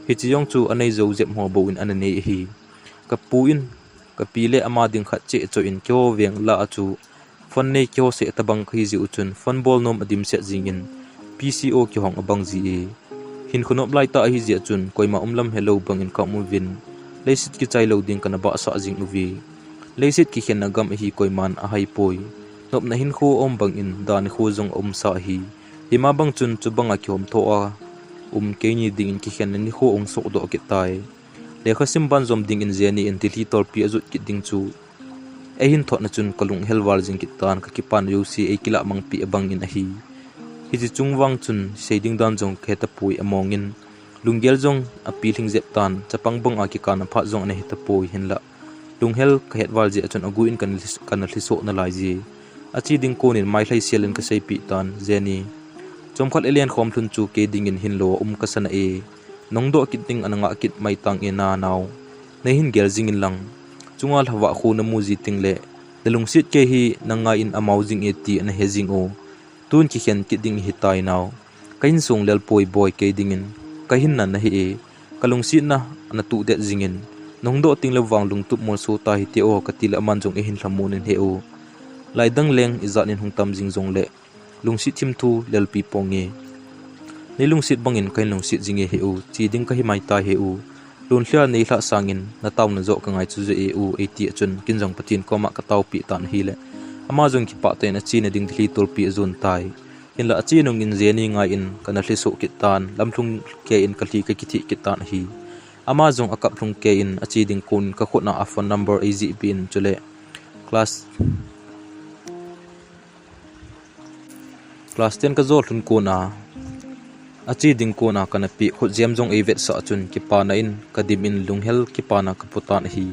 hiche jong chu anei jou jep ho bou in ana nei ahi. Kapu in, kapi le ama ding khat cheh choh in keiho veng lah a chu phone nei keiho seh tabang kahi jeh u chun phone bol nom adimset jingin P C O kihong abang jie. Hinkho nop laitah ahi jeh chun koima umlam helou bangin kaum uvin, leiset kichai lou ding kana bahsah jing uve. Leiset kikhenna gam ahi, koiman ahaipoi. Nopna hinkho aum bangin da nikho jong aumsa ahi. Hima bang chun chubanga kihomtho a um keini dingin kikhenna nikho ahung sohdoh kit tai. Lekha sim ban jom dingin Jenny in Delhi tolpi ajot kit ding chu eihin thotna chun kalunghel val jing kit tan, kakipana jouse eikilah mangpeh abangin ahi. Hiche chung vang chun sei ding dan jong kahetapoi, amongin lunggel jong apilhing jep tan, chapang banga kikana phat jong ana hetapoi, hinlah lunghel kahet val jeh a chun aguh in kana lhi-, kana lhisoh nalai jie. Ache ding konin mailhai sel in kaseipeh tan, Jenny, chomkhat ilen khom lhun chu kei dingin hinlou a um kasana e. Nahung doh kit ding ana ngah kit mai tange nao. Neihin gel jingin lang. Chunga lhavah kho namu ji tengle nalungset kei hi nangai in amau jing e ti ana he jing u. Tun kikhen kit ding ihitai nao. Kahin song lel poi boi, kei dingin kahinna nahi e. Kalungsetna ana tuh det jingin, nahung doh tengle vang lungtup molso tahite o, katile aman jong eihin lhamon in he u. Laidang leng ijat in hung tam jing jongle lungset thimthu lelpi ponge. Neilungset bangin kahin lungset jinge he u, che ding kahi maitai he u. Lunlhia neilhah sangin nataona joh kangai chu joh e u, eiti a chun ken jong Pathen koma kataopeh tan ahile, ama jong kipah tah in achena ding Delhi tolpi ajon tai. Hinlah ache nungin Jenny ngai in kana lhisoh kit tan, lamlhung kei in kalhi kakitheh kit tan ahi. Ama jong akap lhung kei in ache ding konin kakhut a aphone number eijih peh in chule class class ten kajot lhun kona, ache ding kona kana peh khutjem jong eivetsah chun kipana in kadim in lunghel kipana kapo tan ahi.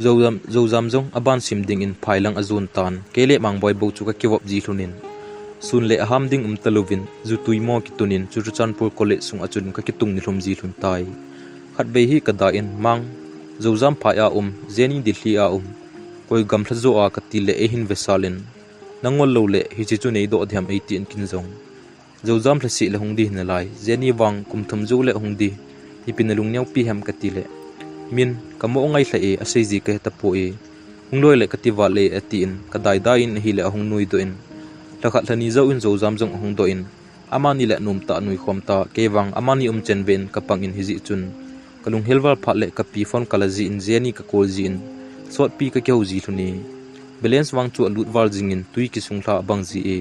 Jojam, Jojam jong aban sim dingin phailang ajon tan, kei le Mangboi bou chu kakivop ji lhonin, sun le aham ding umtalouvin, jutui mo kitunin Churachandpur College sunga chun kakitung nilhum ji lhon tai. Khatvei hi kada in, Mang, Jojam phai a um, Jenny Delhi a um, koi gamlha joh a katile eihin vesalin, nangol loule hiche chu neidoh diham eitin ken jong, Jojam lhaseh le hung ding hinalai, Jenny vang kum thum joule hung ding, ipi nalungneopi ham katile, Min, kamoh ngailha e, aseiji kahetapoi, hung loile kati val e atin, kadaidai in ahile ahung nuidoh in, lhakhat lhani jouvin Jojam jong ahung doh in, amani le nomtah nuikhom ta, kei vang amani umchen vein kapangin hijeh chun, kalunghel val phat le kapi phone kala jin Jenny kacall jin, sotpi kakihou ji lhone. Balance vang chu alut val jingin twi kisung lha abang ji e.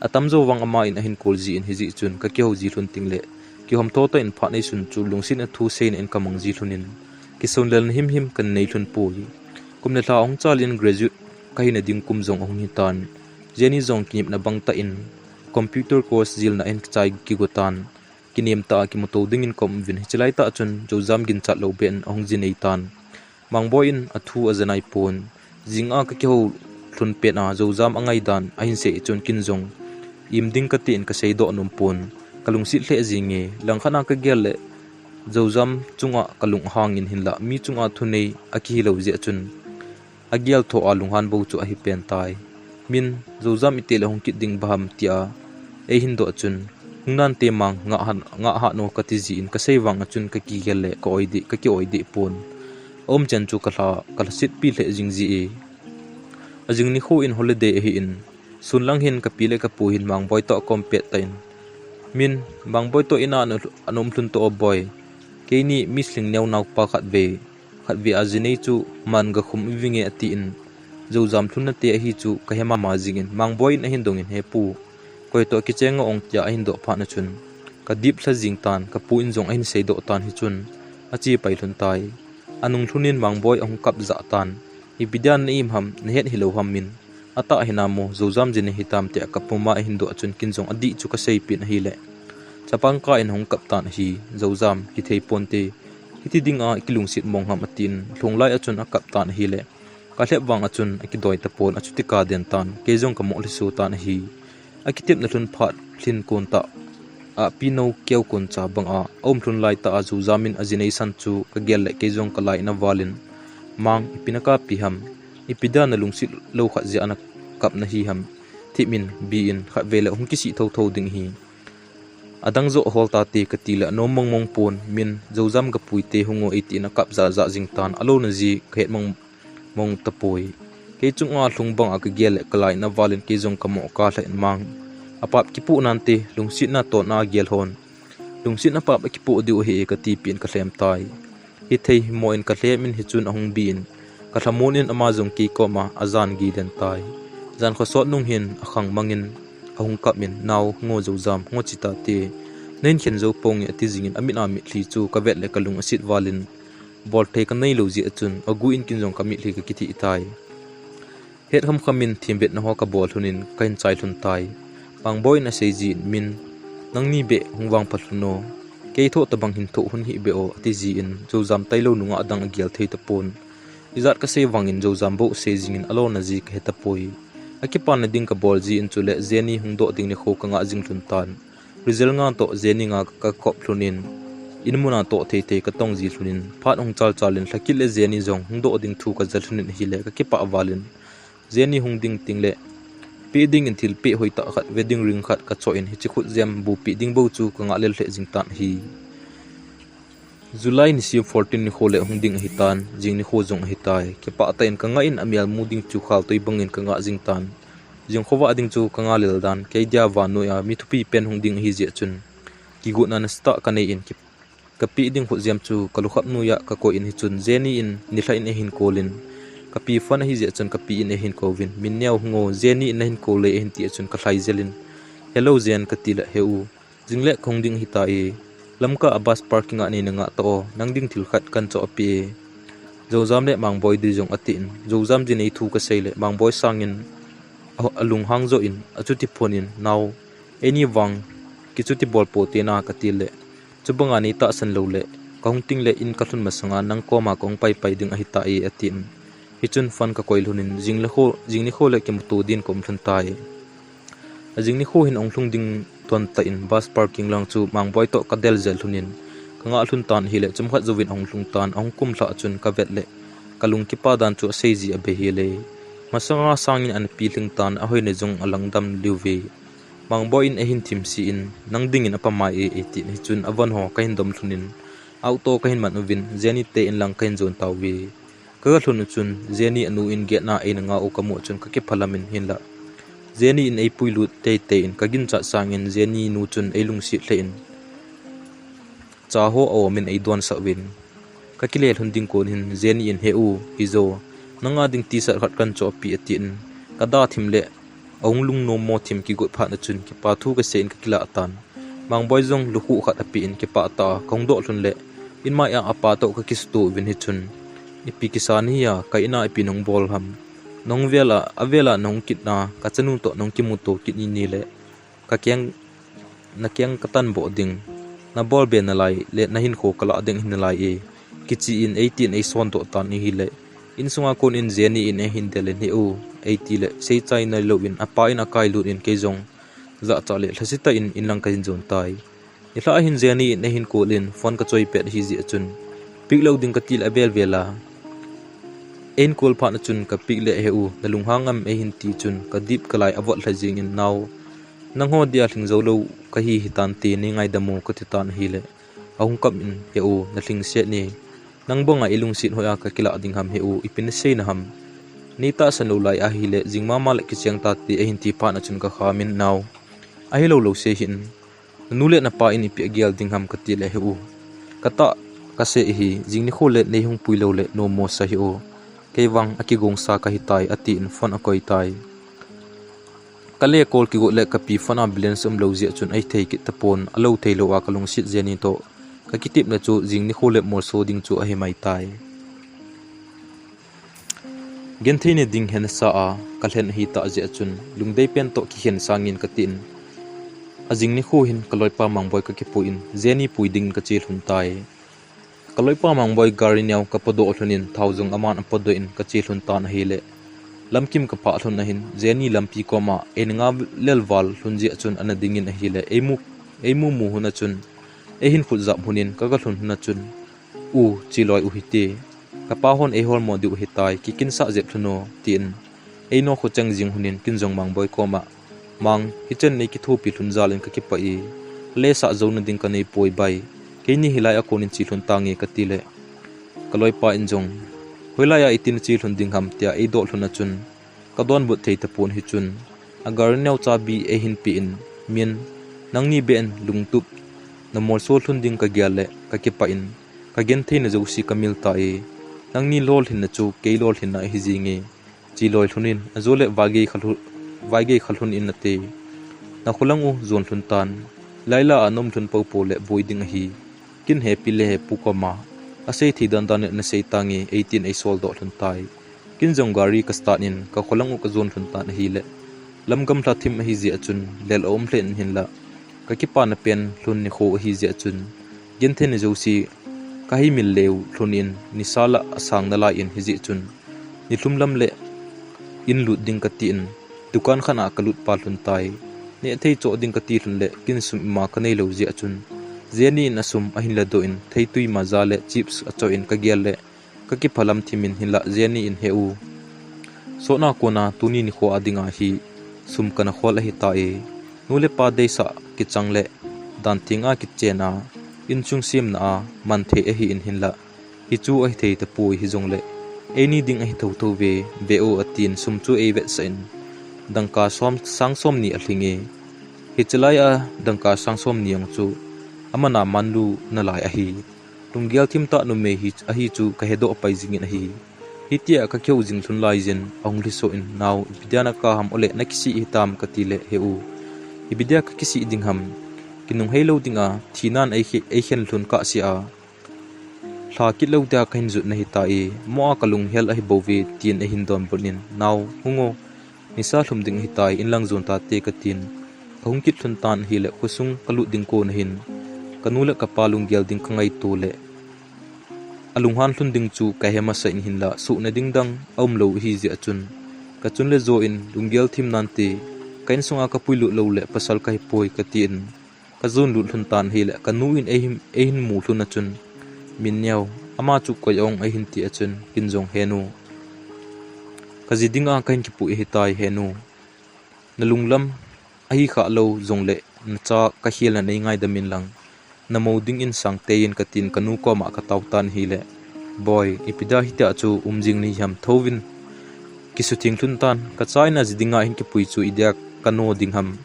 Atamjo vang ama in ahin call jin hijeh chun kakihou ji lhon tengle, kihomtho tah in phat neisun chu lungsetna thu seina in kamang ji lhonin, kisonlelna himhim kana nei lhon poi. Kum le lha ahung chalin graduate kahina ding kum jong ahung hitan, Jenny jong kinepna bangtah in computer course jilna ahin chai kigo tan. Kinem tah a kimuto dingin kaum uvin, hichelai tah chun Jojam ginchat lou beh in ahung jinei tan. Mangboi in athu ajanaipon, jinga kakihou lhon pet a Jojam angaidan ahin sei chun ken jong im ding katin kaseidoh nompon, kalungset lheh jinge, langkhat a kagel le Jojam chunga kalung ahangin hinlah mi chunga thunei akihilou jeh chun, agel thoa lunghan bou chu ahi pen tai. Min, Jojam itile hung kit ding baham tia eihin doh chun, hung nante Mang, ngah hano kati jin kasei vang a chun kakigel le ka-oi deh, kaki-oi deh pon. Aumchen chu kalha, kalhasetpi lheh jing ji e. Ajing nikho in holiday ahin, sun lang hin kapi le kapu hin Mangboi toh akom pet tan. Min, Mangboi toh in a ana um lhon toh o boi. Keini miss lhingneo naopa khatvei, khatvei a jinei chu man gakhum uvinge atin, Jojam lhun nate ahi chu kahe mama jingin, Mangboi in ahin dongin, He pu, koi toh kichenga ong tia ahin doh phat na chun, kadip lha jing tan, kapu in jong ahin seidoh tan hichun, ache pai lhon tai. Anung lhonin Mangboi ahung kap jah tan, Ipi dia na-im ham, nahet hilou ham Min, atah hinam o, Jojam jinei hitam tia kapuma ahin doh chun ken jong adih chu kaseipeh in ahile, chapang kah in ahung kap tan ahi. Jojam, hithei ponte, hiti dinga kilungset mong ham atin, lhunglai a chun akap tan ahile, kalhep vang a chun akidoi tapon, achuti kaden tan, kei jong kamoh lhiso tan ahi. Akitepna lhon phat lhin kon tah, ahpi nou keu koncha banga aum lhon laitah a Jojam in ajinei san chu kagel le kei jong kalai in avalin, Mang, ipi nakapi ham, ipi dia nalungset lou khat jeh a nakap nahi ham, thip in, bi in, khatvei le hung kisih thotho ding ahi. Adang joh hol tate kati le anom mong mong pon, min, Zozam ka pui te hung o eitin akap jahjah jing tan, alona ji kahet mong mong tapoi. Kei chunga lhung banga kagel le kalai na valin kei jong kamoh kalha in mang. Apap kipoh nante, lungsetna totna agel hon. Lungsetna pap akipoh diu ahi e kati pin kalhem tai. Hithei himo in kalhem in hichun ahung bi in. Kalhamon in ama jong kei koma ajan gei den tai. Jan khosot nung hin akhang mangin ahung kap in, "Nao, hung o Zozam, hung o chi tate. Nahin khen jou ponge," ati jingin amit a mitlhi chu kavet le kalung asit valin. Bolthei kanei lou jeh achun, agu in kin jong kamitlhi kakithih tai. Het kham kham in themvetna ho kabol lhun in kahin chai lhun tai. Mangboi in asei jin, "Min, nangni beh hung vangpha lhun o. Kei thoh tabang hin thoh lhun hih beh o," ati jin, Zozam tailou nungah adang agel thei tapon. Ijat kasei vangin Zozam bou asei jingin alona ji kahe tapoi. Akipana ding kabol jin chule Jenny hung doh ding nikho kangah jing lhun tan. Result nga toh Jenny nga kakop lhun in, in muna toh thei thei katong ji lhun in, phat hung chal chal in Lhakit le Jenny jong hung doh ding thu kaja lhun in ahile kakipah valin. Jenny hung ding ting le, peh dingin thilpeh hoitah khat, wedding ring khat kachoh in hiche khut jem bu peh ding bou chu kangah lel lheh jing tan ahi. July nisim fourteen nikho le hung ding ahitan, jing nikho jong ahitai. Kipah tah in kangah in amel mu ding chu khaltui bangin kangah jing tan. Jing khovah ding chu kangah lel dan, kei dia vannoi a mi thupi pen hung ding ahi jeh chun. Kigotna nasatah kanei in ki-, kapeh ding khut jem chu kalukham noi a kakoi in hichun Jenny in nilhah in eihin call in. Kapi phone ahi jeh chun kapi in eihin kouvin. "Min, neo hung o, Jenny in nahin call le," eihin ti achun kalhai jel in. "Hello Jen," kati le, "He u. Jing le kahung ding ahitai e. Lamka a bus parking a neina ngah ta o, nang ding thil khat kahin choh ape e. Zozam le Mangboi ding jong," atin. Zozam ding nei thu kasei le, Mangboi sangin a, alunghang joh in, achuti phon in, "Nao, eini vang, kichuti bol pote na," kati le, "Chubanga nei tahsan lou le, kahung ting le in kalhun masanga nang koma kahung pai pai ding ahitai," atin. Hichun phone kakoi lhun in, jing le kho, jing nikho le kimuto din kaum lhun tai. Ajing nikho hin ahung lhung ding ton tah in bus parking lang chu Mangboi toh kadel jel lhun in, kangah lhun tan ahile, chomkhat jouvin ahung lhung tan, ahung kumlhah chun kavet le, kalung kipa dan chu asei ji abeh hile. Masanga sangin ana pilhing tan, ahoina jong alangdam liu ve. Mangboi in eihin thim si in, "Nang dingin apha mai e," eitin, hichun avon ho kahin dom lhun in, auto kahin man uvin, Jenny te in lang kahin jon tauve. Kaga lhun u chun, Jenny anu in gate na eina ngah u kamu chun kakiphalam in hinlah. Jenny in eipui lut tei tei in kaginchat sangin Jenny nu chun eilungset lheh in, cha ho aum in eidonsah uvin. Kakile lhun ding kon hin Jenny in, "He u, hijo, nanga ding T-shirt khat kahin choh ape," atin, kada thim le, ahung lungnom mo thim kigot phat na chun kipa thu kasei in kakilah tan. Mangboi jong lukhuh khat ape in kipah tah a kahung doh lhun le, in mai a apa toh kakisuto uvin hichun, "Ipi kisa nahi a, ka in a ipi nahung bol ham? Nahung vel a, avel a nahung kit na, kachanu toh nahung kimuto kit nini le, kakeng, nakeng katan boh ding. Nabol be nalai le nahinkho kalah ding ahi nalai e," kichi in eitin eison doh tan ahile, insunga kon in Jenny in eihin del in, "He u," eiti le, seichai nailou in apa in akai lut in kei jong jahcha le lhasetah in in lang kahin jon tai. Nilhah hin Jenny in eihin call in phone kachoi pet ahi jeh chun, pick lou ding kati le avel vel a, eihin call phat na chun ka pick le, "He u, nalunghang am?" eihin ti chun kadip kalai avot lha jing in, "Nao, nangho dia lhing jou lou kahi hitante, nei ngaidam u," kati tan ahile, ahung kap in, "He u, nalhingset ne. Nang banga ilungset hoi a kakilah ding ham he u, ipi nasei na ham? Nei tahsan lou lai ahile, jing mama le kicheng tate," eihin ti phat na chun kakham in, "Nao, ahilou lou sei hih in. Nanu le napa in ipi agel ding ham?" kati le, "He u, katah kasei ahi, jing nikho le nei hung pui lou le nom mo sa he u. Kei vang akigongsa kahitai," atin phone akoi tai. Kale call kigot le kapi phone a balance umlou jeh chun eithei kit tapon, alou theilou a kalungset Jenny toh kakitepna chu jing nikho le molso ding chu ahi mai tai. Gentheina ding hensah a kalhen ahitah jeh chun, lungdei pen toh kikhen sangin katin, ajing nikho hin kaloipa Mangboi kakipui in, Jenny pui dingin kache lhun tai. Kaloipa Mangboi gari neo kapodoh lhun in, thao jong aman apodoh in kache lhun tan ahile, lamkim kaphah lhun ahin, Jenny lampi koma eina ngah lel val lhun jeh chun ana ding in ahile, eimu, eimu mu hun a chun, eihin khut jap hun in kaga lhun hun a chun, "U, cheloi u hite. Kapa hon eiholmo diu ahitai, kikinsah jep lhun o," tin, eino khocheng jing hun in kin jong Mangboi koma Mang, hichan nei kithopi lhun jal in kakipah e. Lesa jouna ding kanei poi bai. Keini hilai a konin che lhun tange kati le, kaloipa in jong, hoilai a itin che lhun ding ham tia eidoh lhun a chun, kadonbut thei tapon hichun, agari neo chabi eihin pe in, Min, nangni beh in lungtup, namolso lhun ding kagel le kakipah in, kagentheina jouse kamil tai. Nangni lolhinna chu kei lolhinna ahi jinge. Che loi lhun in, ajo le vaigei kha lhun, vaigei kha lhun in ate. Nakholang u jon lhun tan. Laila a nom lhun popo le boi ding ahi. Kin hepi le hepu koma asei thei dandan le nasei tange eitin eisol doh lhun tai. Kin jong gari kastart in kakholang u kajon lhun tan ahile, lam gamla thim ahi jeh a chun lel aum lheh in hinla, kakipana pen lhun nikho ahi jeh a chun, gentheina jouse kahei mil leu lhun in nisa la asang nalai in hijeh chun, nilhum lam le in lut ding kati in, dukan khat a kalut pa lhun tai. Nehthei choh ding kati lhun le kin sum ima kanei lou jeh a chun, Jenny in asum ahin ladoh in theitui maja le chips achoh in kagel le, kakipah lam thim in hinla Jenny in, He u, sotna kona tuni nikho a dinga hi sum kana khol ahi tai. Nu le pa deisah kichang le dan theng a kichen a, insung semna a man thei ahi in hinla, hichu ahi thei tapoi hijongle, eini ding ahi thotho ve, ve u atin sum chu eivetsah in, dangka som, sang somni alhing e. Hiche lai a dangka sang somni jong chu aman a manlu nalai ahi. Lunggel thim tah numei hi, ahi chu kahedoh pai jing in ahi. Hitia kakihou jing lhun lai jin ahung lhiso in, Nao, ipi dia naka ham ole nakisih hitam kati le, He u, ipi dia kakisih ding ham. Kinunghei lou dinga thinan ei, eikhen lhun kahse a, lha kit lou dia kahin jot nahi tai, mo a kalunghel ahi bouve tin eihin donbut in, Nao, hung o, nisa lhum ding ahi tai, inlang jon tate katin, kahung kit lhun tan ahile khosung kalut ding kon ahin, kanu le kapa lunggel ding kangaito le, alunghan lhun ding chu kahe masa in hinla, sohna ding dang aum lou ahi jeh a chun, kachun le jo in lunggel thim nante, ka insunga kapuilut lou le pasal kahi poi katin, kajon lut lhun tan ahile, kanu in eihin, eihin mu lhun a chun, Min neo, ama chu koi ong eihin ti a chun, kin jong, He nu, kaji dinga kahin kipui ahi tai He nu. Nalunglam ahi khah lou jongle, nacha kakhel na neingaidam in lang, namou ding in sangtei in katin kanu koma katao tan ahile, Boi, ipi dia hitia chu um jing nahi ham, thouvin. Kisutheng lhun tan, kacha in aji dinga hin kipui chu idia kano ding ham.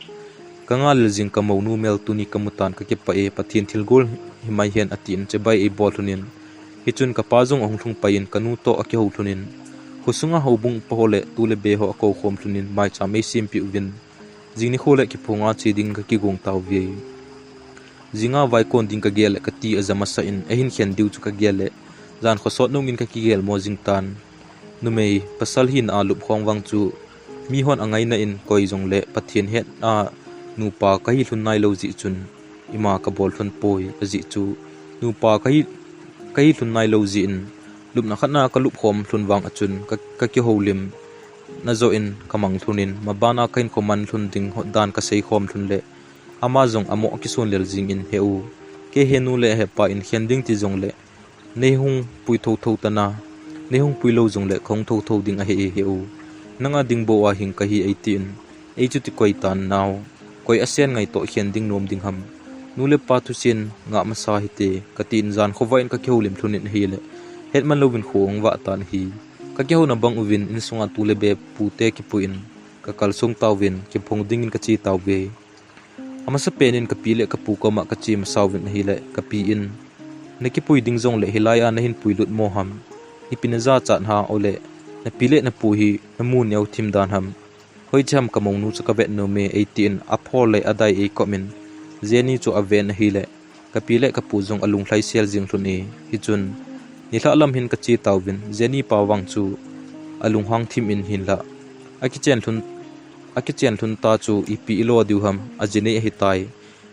Kangalel jing kamounu mel tuni kamu tan kakipah e, Pathen thilgol himai hen atin chibai eibol lhun in. Hichun kapa jong ahung lhung pai in kanu toh akihou lhun in. Khosunga houbung pa ho le tu le be ho akou khom lhun in maicham eisempeh uvin. Jing nikho le kiphonga che ding kakigong tauve. Jinga vaikon ding kagel le kati aja masa in, eihin khen diu chu kagel le, jan khosot nung in kakigel mo jing tan. Numei pasal hina a lupkhong vang chu, mihon angaina in koi jongle Pathen hetna a nupa kahi lhun nailou jeh chun, ima kabol lhun poi, ajeh chu, nupa kahi, kahi lhun nailou jeh in, lupna khatna kalupkhom lhun vang a chun, ka, kakihoulimna joh in kamang lhun in, mabana kahin khoman lhun ding hotdan kaseikhom lhun le, ama jong amo akison lel jing in, He u, kei henu le hepa in khen ding ti jongle, neihung pui thotho tan a, neihung pui lou jongle kahung thotho ding ahi e He u. Nanga ding bou a hing kahi eitin, eichuti koi tan Nao. Koi asen ngaito khen ding nom ding ham. Nu le pa thusim ngah masa hite, katin jan khovah in kakihoulim lhun in ahile, hetman louvin kho ahung vah tan ahi. Kakihouna bang uvin insunga tu le be pute kipui in, kakalsong tauvin, kiphong ding in kache tauve. Amasapen in kapi le kapu koma kache masa uvin ahile, kapi in, nakipui ding jongle hilai a nahin puilut mo ham. Ipi najachat ham ole, napi le napu hi namu neo thim dan ham. Hoiche ham kamounu chu kavet nom e eitin, aphol le adai eikop in, Jenny chu aven ahile, kapi le kapu jong alunglhaisel jing lhun e, hichun, nilhah lam hin kache tauvin, Jenny pa vang chu alunghang thim in hinla, akichen lhun, akichen lhun ta chu ipi ilo diu ham, aji nei ahitai.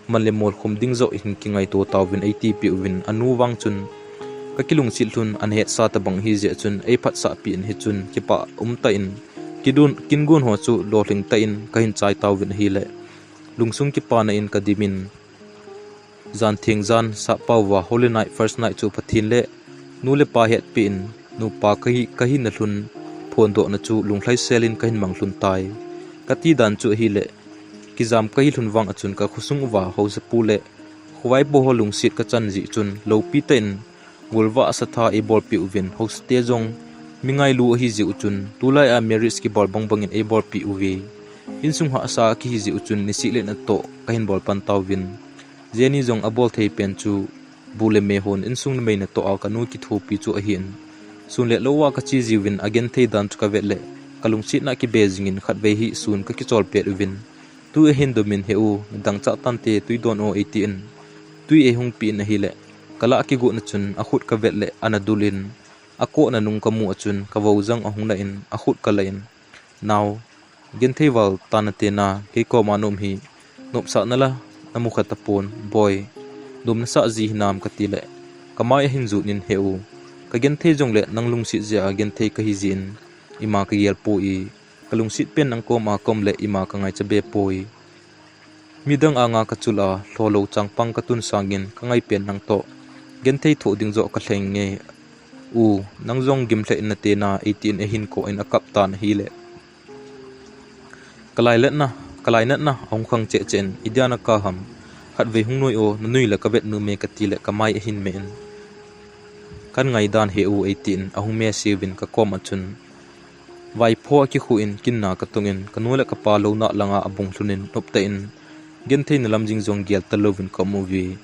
Man le mol khum ding joh hin kingaito tauvin eitipeh uvin, anu vang chun, kakilungset lhun, ana hetsa tabang ahijeh chun eipatsahpeh in hichun, kipah umtah in, kidun, kingun ho chu lolhing tah in kahin chai tauvin ahile, lungsung kipana in kadimin, jan theng jan sappao va Holy Night, First Night chu Pathen le nu le pa hetpeh in, nupa kahi, kahina lhun phondohna chu lunglhaisel in kahin mang lhun tai. Kati dan chu ahile, kijam kahi lhun vang a chun ka khosung uva haosapu le khovaipo ho lungset kachan jeh chun loupi tah in golvah satha eibolpeh uvin, haosate jong mi ngailu ahi jeh u chun tulai a marriage kibol bang bang in eibolpeh uve. Insung hahsa kihi jeh u chun niseh le natoh kahin bol pan tauvin, Jenny jong abol thei pen chu bu le me hon insung numei natoh a kanu kithopi chu ahin. Sun le lou a kache jiuvin agenthei dan chu kavet le kalungsetna kibe jingin khatvei hi sun kakichol pet uvin, tui ahin domin, "He u, dangchah tante tui don o," eitin tui eihung pen ahile kalah kigotna chun akhut kavet le ana dul in, akohna nung kamu a chun kavojang ahung lah in akhut kalah in, "Nao, genthei val tah nate na, kei koma naum hi nopsahna la namu kha tapon, boi, nom nasah ji hinam?" katile kamai ahin jut in, "He u, kagenthei jongle nang lungset jeh a genthei kahi jeh in ima kagel poi, kalungset pen nang koma kaum le ima kangaicha be poi. Midang anga kachul a lholou changpang katun sangin kangai pen nangtoh genthei thoh ding joh kalheng nge. U, nang jong gimlheh in nate na," eitin eihin koh in akap tan ahile kalai letna, kalai natna ahung khang cheh cheh in, "Idia naka ham? Khatvei hung noi o, nanui le kavet nom e," katile kamai ahin me in, "Kan ngaidan, he u," eitin ahung me seuvin kakom a chun vaipho akikhu in kinna katong in kanu le kapa louna langa abung lhun in noptah in gentheina lam jing jong gel talouvin kaum uve.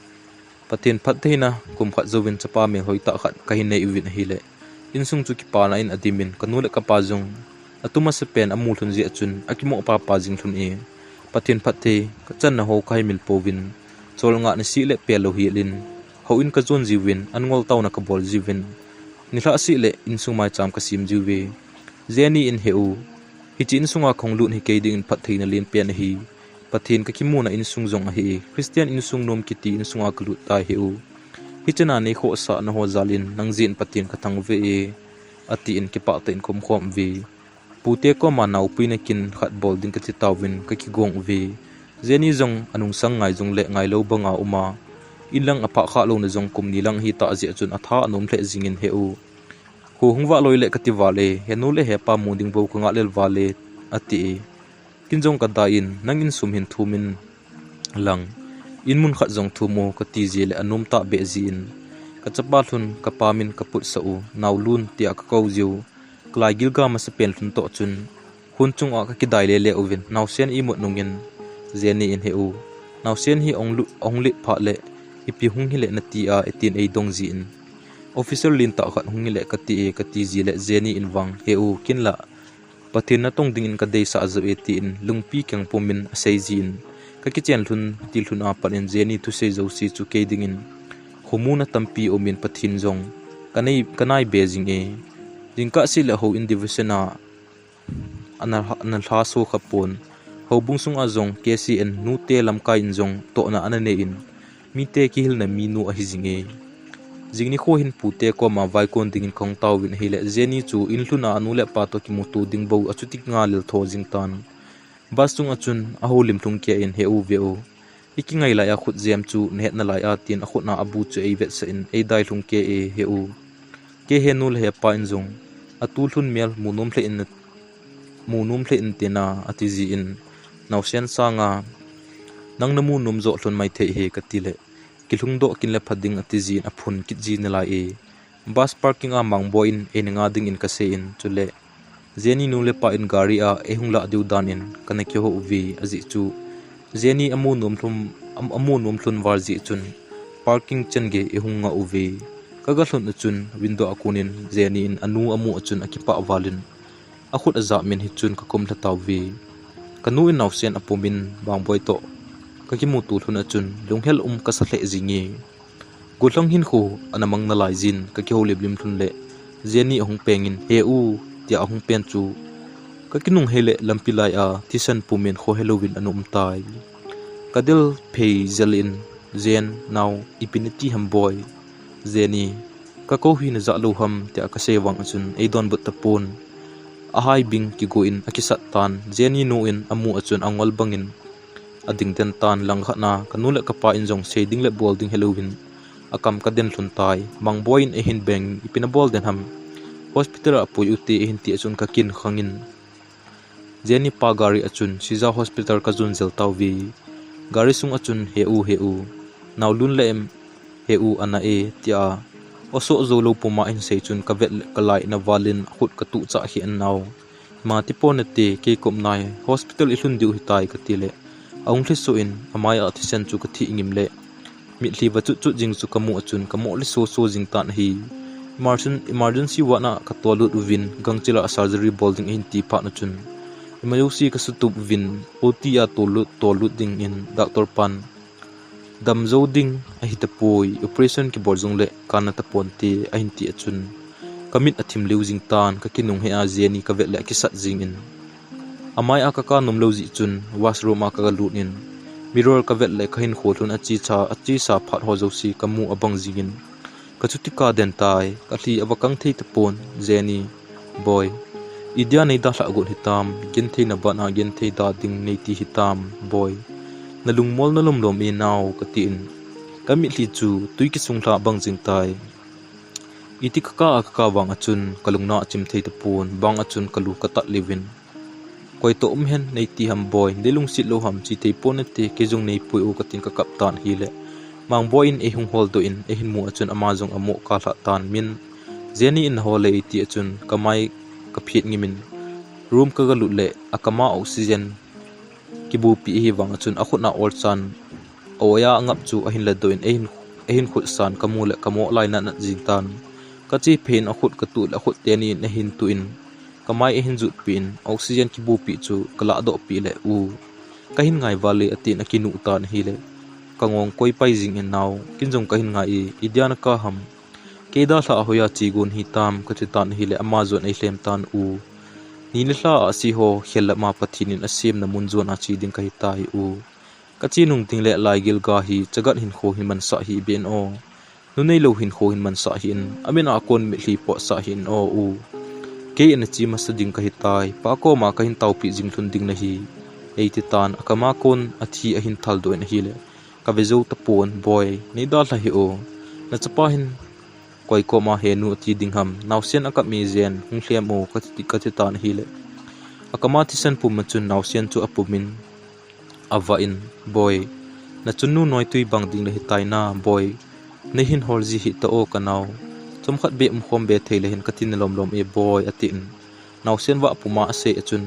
Pathen phattheina kum khat jouvin chapa melhoi tah khat kahin nei uvin ahile, insung chu kipana in adimin kanu le kapa jong atu masapen amu lhun jeh a chun akimoh papa jing lhun e, Pathen phatthei kachanna ho kahaimil pouvin, cholngah niseh le pellou hel in houin kajon jiuvin, an ngol taona kabol jiuvin, nilhah seh le insung maicham kasem jiuve. Jenny in, "He u, hiche insunga kahung lut hi kei dingin phattheina lenpen ahi. Pathen kakimuna insung jong ahi. Christian insung nom kiti insunga kalut tai, he u. Hichena neikhohsahna ho jal in nang jeh in Pathen kathangvah e," atin kipah tah in kaum khom uve. Pute koma naopuina kin khat bol ding kati tauvin kakigong uve. Jenny jong anungsang ngai jongle ngailou banga aum a, inlang aphah khah louna jong kum ni lang ahitah jeh a chun atha anom lheh jingin, "He u, kho hung vah loi le kati val e, henu le hepa mu ding bou kangah lel val e," ati e. Kin jong kadai in, "Nang insum hin thum in lang, in mun khat jong thum o," kati jeh le anom tah beh jeh in, kachapa lhun kapa min kaputsah u, "Naolun," tia kakou jiu, kalai gilga masapen lhun toh chun, hun chunga kakidai lele uvin, naosen imut nungin Jenny in, "He u, naosen hi ahung lut, ahung lit phat le ipi hung hile nati a," etin eidong jeh in, "Officer lentah khat hung hile kati e," kati jeh le Jenny in vang, "He u, kin la Pathen natong dingin kadeisah joh e," tin lungpi keng pumin asei jeh in, kakichen lhun til lhun a pat in Jenny thusei jouse chu kei dingin khomu na tampi aumin Pathen jong kanai, kanai be jing e. Jingkah seh le houin division a ana, ana lhaso kha pon. Houbung sunga jong K C N nute lamkai in jong tohna ana nei in, mite kihilna minu ahi jing e. Jing nikho hin pute koma vaikon dingin kahung tauvin ahile, Jenny chu in lhun a anu le apa toh kimuto ding bou achuti ngalel tho jing tan. Bus chunga chun ahoulim lhung kei in, "He u, ve u, ikingai lai a khut jem chu nahet nalai a," tin akhut a abu chu eivetsah in, "Eidai lhung kei e, he u. Kei henu le hepa in jong atu lhun mel mu nom lheh in, mu nom lheh in," tina ati jeh in, "Naosen sanga nang namu nom joh lhon maithei e," kati le, "Kilhung doh kin le pha ding," ati jeh in aphun kit ji nalai e. Bus parking a Mangboi in eina nga dingin kasei in, chule Jenny nu le pa in gari a eihung lah diu dan in kana kihou uve, ajeh chu Jenny amu nom lhon, am-, amu nom lhon val jeh chun parking chan gei eihung nga uve. Kaga lhun a chun window a kon in Jenny in anu amu a chun akipah val in akhut ajah min hi chun kakum lha tauve. Kanu in naosen apum in Mangboi toh kakimuto lhon a chun lunghel um kasa lheh jing e. Gollhang hinkho ana mang nalai jin kakihoulim lim lhon le Jenny ahung peng in, "He u," tia ahung pen chu kakinung hei le lampi lai a thisan pum in khohelou in ana um tai. Kadel phei jel in, "Jen, nao, ipi nati ham boi?" Jenny, "Kakou hi najah lou ham?" tia kasei vang a chun eidonbut tapon. Ahai bing kigo in akisat tan, Jenny nu in amu a chun angol bang in ading den tan. Langkhat na kanu le kapa in jong sei ding le bol ding helou in akam kaden lhon tai. Mangboi in eihin beng, "Ipi nabol den ham? Hospital a apui ute," eihin ti a chun kakin khang in, Jenny pa gari a chun Sija Hospital ka jon jel tauve. Gari sung a chun, "He u, he u, nao lun le em, he u, ana e," tia, o so zo lo puma in sei chun ka vet le ka lai na valin a khut ka tu cha hi an nau. "Ma ti pon ate, kei kom nai, hospital i lhun diu hitai," ka ti le, a hung thli so in, a mai a thisen chu ka thi ngim le, mitlhi va chut chut jing chu ka mu a chun ka mo le so so jing tan ahi. Emergen-, emergency ward a ka tol lut uvin, gangchila surgery bol ding ahin ti phat na chun, emergency ka sutup uvin, O T a tol lut, tol lut ding in doctor pan, "Dam zo ding ahi tapoi, operation kibol jong le kana tapon te," ahin ti a chun, ka mit a thim liu jing tan, ka kinung he a Jenny ka vet le a kisat jing in, a mai a ka ka nom lo jih chun, washroom a ka ga lut in, mirror ka vet le ka hin kho lhun a chi cha, a chi sa phat ho jouse ka mu a bang jing in, ka chuti ka den tai, ka lhi a va kang thei tapon, Jenny, "Boi, idia nei dalha got hitam, genthei na ban a genthei da ding nei ti hitam, boi. Na lungmol na lomlom e nao," ka ti in, ka mitlhi chu tui kisung lha bang jing tai. Iti ka ka a ka ka vang a chun ka lungna a chim thei tapon, bang a chun ka lu ka tat liu in, "Koi to um hen nei ti ham boi, nei lungsit lo ham, chi thei pon ate, kei jong nei pui u," ka tin ka kap tan hi le, Mangboi in ei hung hol do in, ei hin mu a chun ama jong a mo ka lha tan min, Jenny in na hol le ei ti a chun ka mai ka phiat ngim in, room ka ga lut le a kama oxygen kibupi ahi vang a chun a khut na ol chan a oya a ngap chu a hin la do in, ei hin, ei hin khut san ka mu le ka mo lai na nat jing tan. Ka chi phe in a khut ka tu le a khut teni in a hin tu in, ka mai a hin jut pi in, oxygen kibupi chu ka la doh pi le u. Ka hin ngai val le a tin a kinu tan hi le, ka ngong koi pai jing in nao, kin jong ka hin ngai i, idia na ka ham. Kei dalha a hoiya chi gon hitam, ka ti tan hi le ama jong ei lhem tan u. Ni le lha a si ho, khel le ma Pathen in a sem na mun jong a chi ding ka hi tai u. Ka chi nung ding le lai gil ga hi, chagat hin kho hin man sa hi ben o. Nu nei lo hin kho hin man sa hi in, a min a kon mitlhi po sa hi in o u. Kei in a chi masa ding ka hi tai, pa koma ka hin taupi jing lhun ding na hi. Ei ti tan, a kama kon a thi a hin thal do in a hi le. Ka ve zo tapon, boi, nei dalha hi o. Na chapa hin koi koma he nu a ti ding ham, naosen a kap mi jen, hung lhem o, ka ti, ka ti tan hi le. A kama thisen pum a chun naosen chu a pum in, a va in, boi, na chun nu noi tui bang ding le hi tai na, boi, nei hin hol ji hi ta o ka nao. Chomkhat be um khom be thei le hin ka tin lom lom e boi, a ti in. Naosen va puma a sei a chun,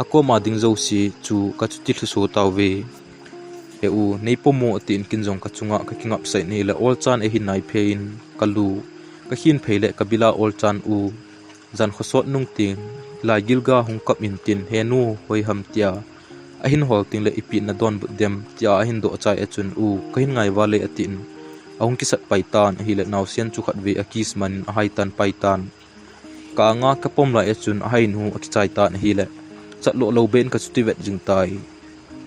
a koma ding jouse chu ka chuti lhuso tauve. He u, nei pomo a ti in kin jong ka chunga ka kingap sai nei le ol chan ei hin nai phe in ka lu. Ka hin phei le ka bila ol chan u. Jan khosot nung tin, lai gil ga hung kap in tin, he nu hoi ham tia. A hin hol tin le ipi na donbut dem tia a hin doh chai a chun u, ka hin ngai val le a ti in. A hung kisat pai tan, a hi le naosen chu khat ve a kiss man in a hai tan pai tan. Ka anga ka pom lai a chun a hai nu a kichai tan a hi le. Chat lo lo ben ka chuti vet jing tai.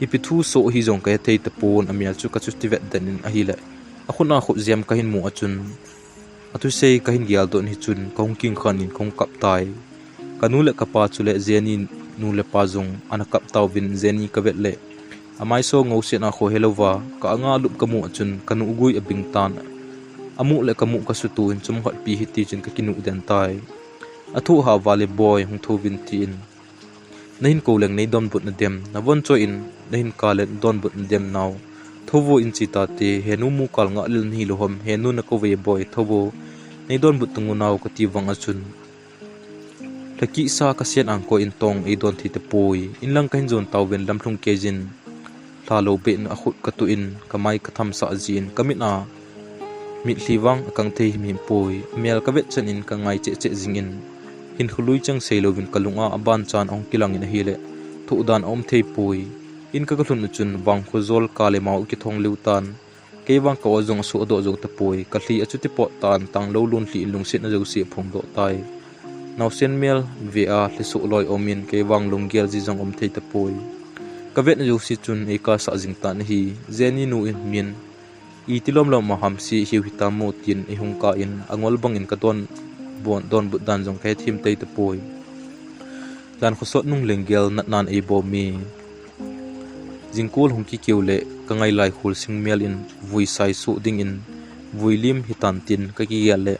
Ipi thu so hi jong ka he thei tapon a mial chu ka chuti vet den in a hi le. A khut a khut jem ka hin mu a chun. A thusei ka hin gel don hi chun ka hung king khan in ka hung kap tai. Ka nu le ka pa chu le Jenny nu le pa jong ana kap tauvin Jenny ka vet le. A maiso ngausen a kho helova, ka anga lup ka mu a chun ka nu gui a bing tan. A mu le ka mu ka sutu in chomkhat pi hi ti chun ka kinu den tai. A thu ha va le boi hung tho vin ti in. Na hin ko leng nei donbut na dem, na von choi in na hin ka le donbut na dem nao. Thovo in chi ta te, he nu mu kal nga lil ni lo hom, he nu na ko ve boi, thovo. Nei donbut tung u nao ka ti vang a chun. Lhakisa ka sian ang ko in tong ei don thei tapoi. In lang ka hin jon tauven lam lhung kei jin. Lha lo be in a khut ka tu in, ka mai ka tham sa ji in, ka mit a. Mitlhi vang a kang thei him him poi. Mial ka vet chan in ka ngai cheh cheh jing in. Hin khului chang sei lovin ka lung a a ban chan a hung kilang in a hi le. Thoh dan a um thei poi. In ka ka lhun u chun vang kho jol ka le mau ki thong liu tan. Kei vang ka aw jong a suh a doh zo tapoi, ka hli a chuti pot tan tang lo lun hli in lungsiatna jouse a phongdoh tai. Nausen mel ve a hli suh loi om in kei vang lunggel ji jong om thei tapoi. Ka vetna jouse chun ei kalsah jing tan ahi, Jenny nu in min, iti lom lom a hamsi hiu hitam mo tin ei hung kah in a ngol bang in ka don, bon, donbut dan jong ka hethem thei tapoi. Jan khosot nung lenggel natnan ei bom e. Jingkul hung kikeu le ka ngailai khul sing mel in vui sai suh ding in vui lim hitan tin ka kigel le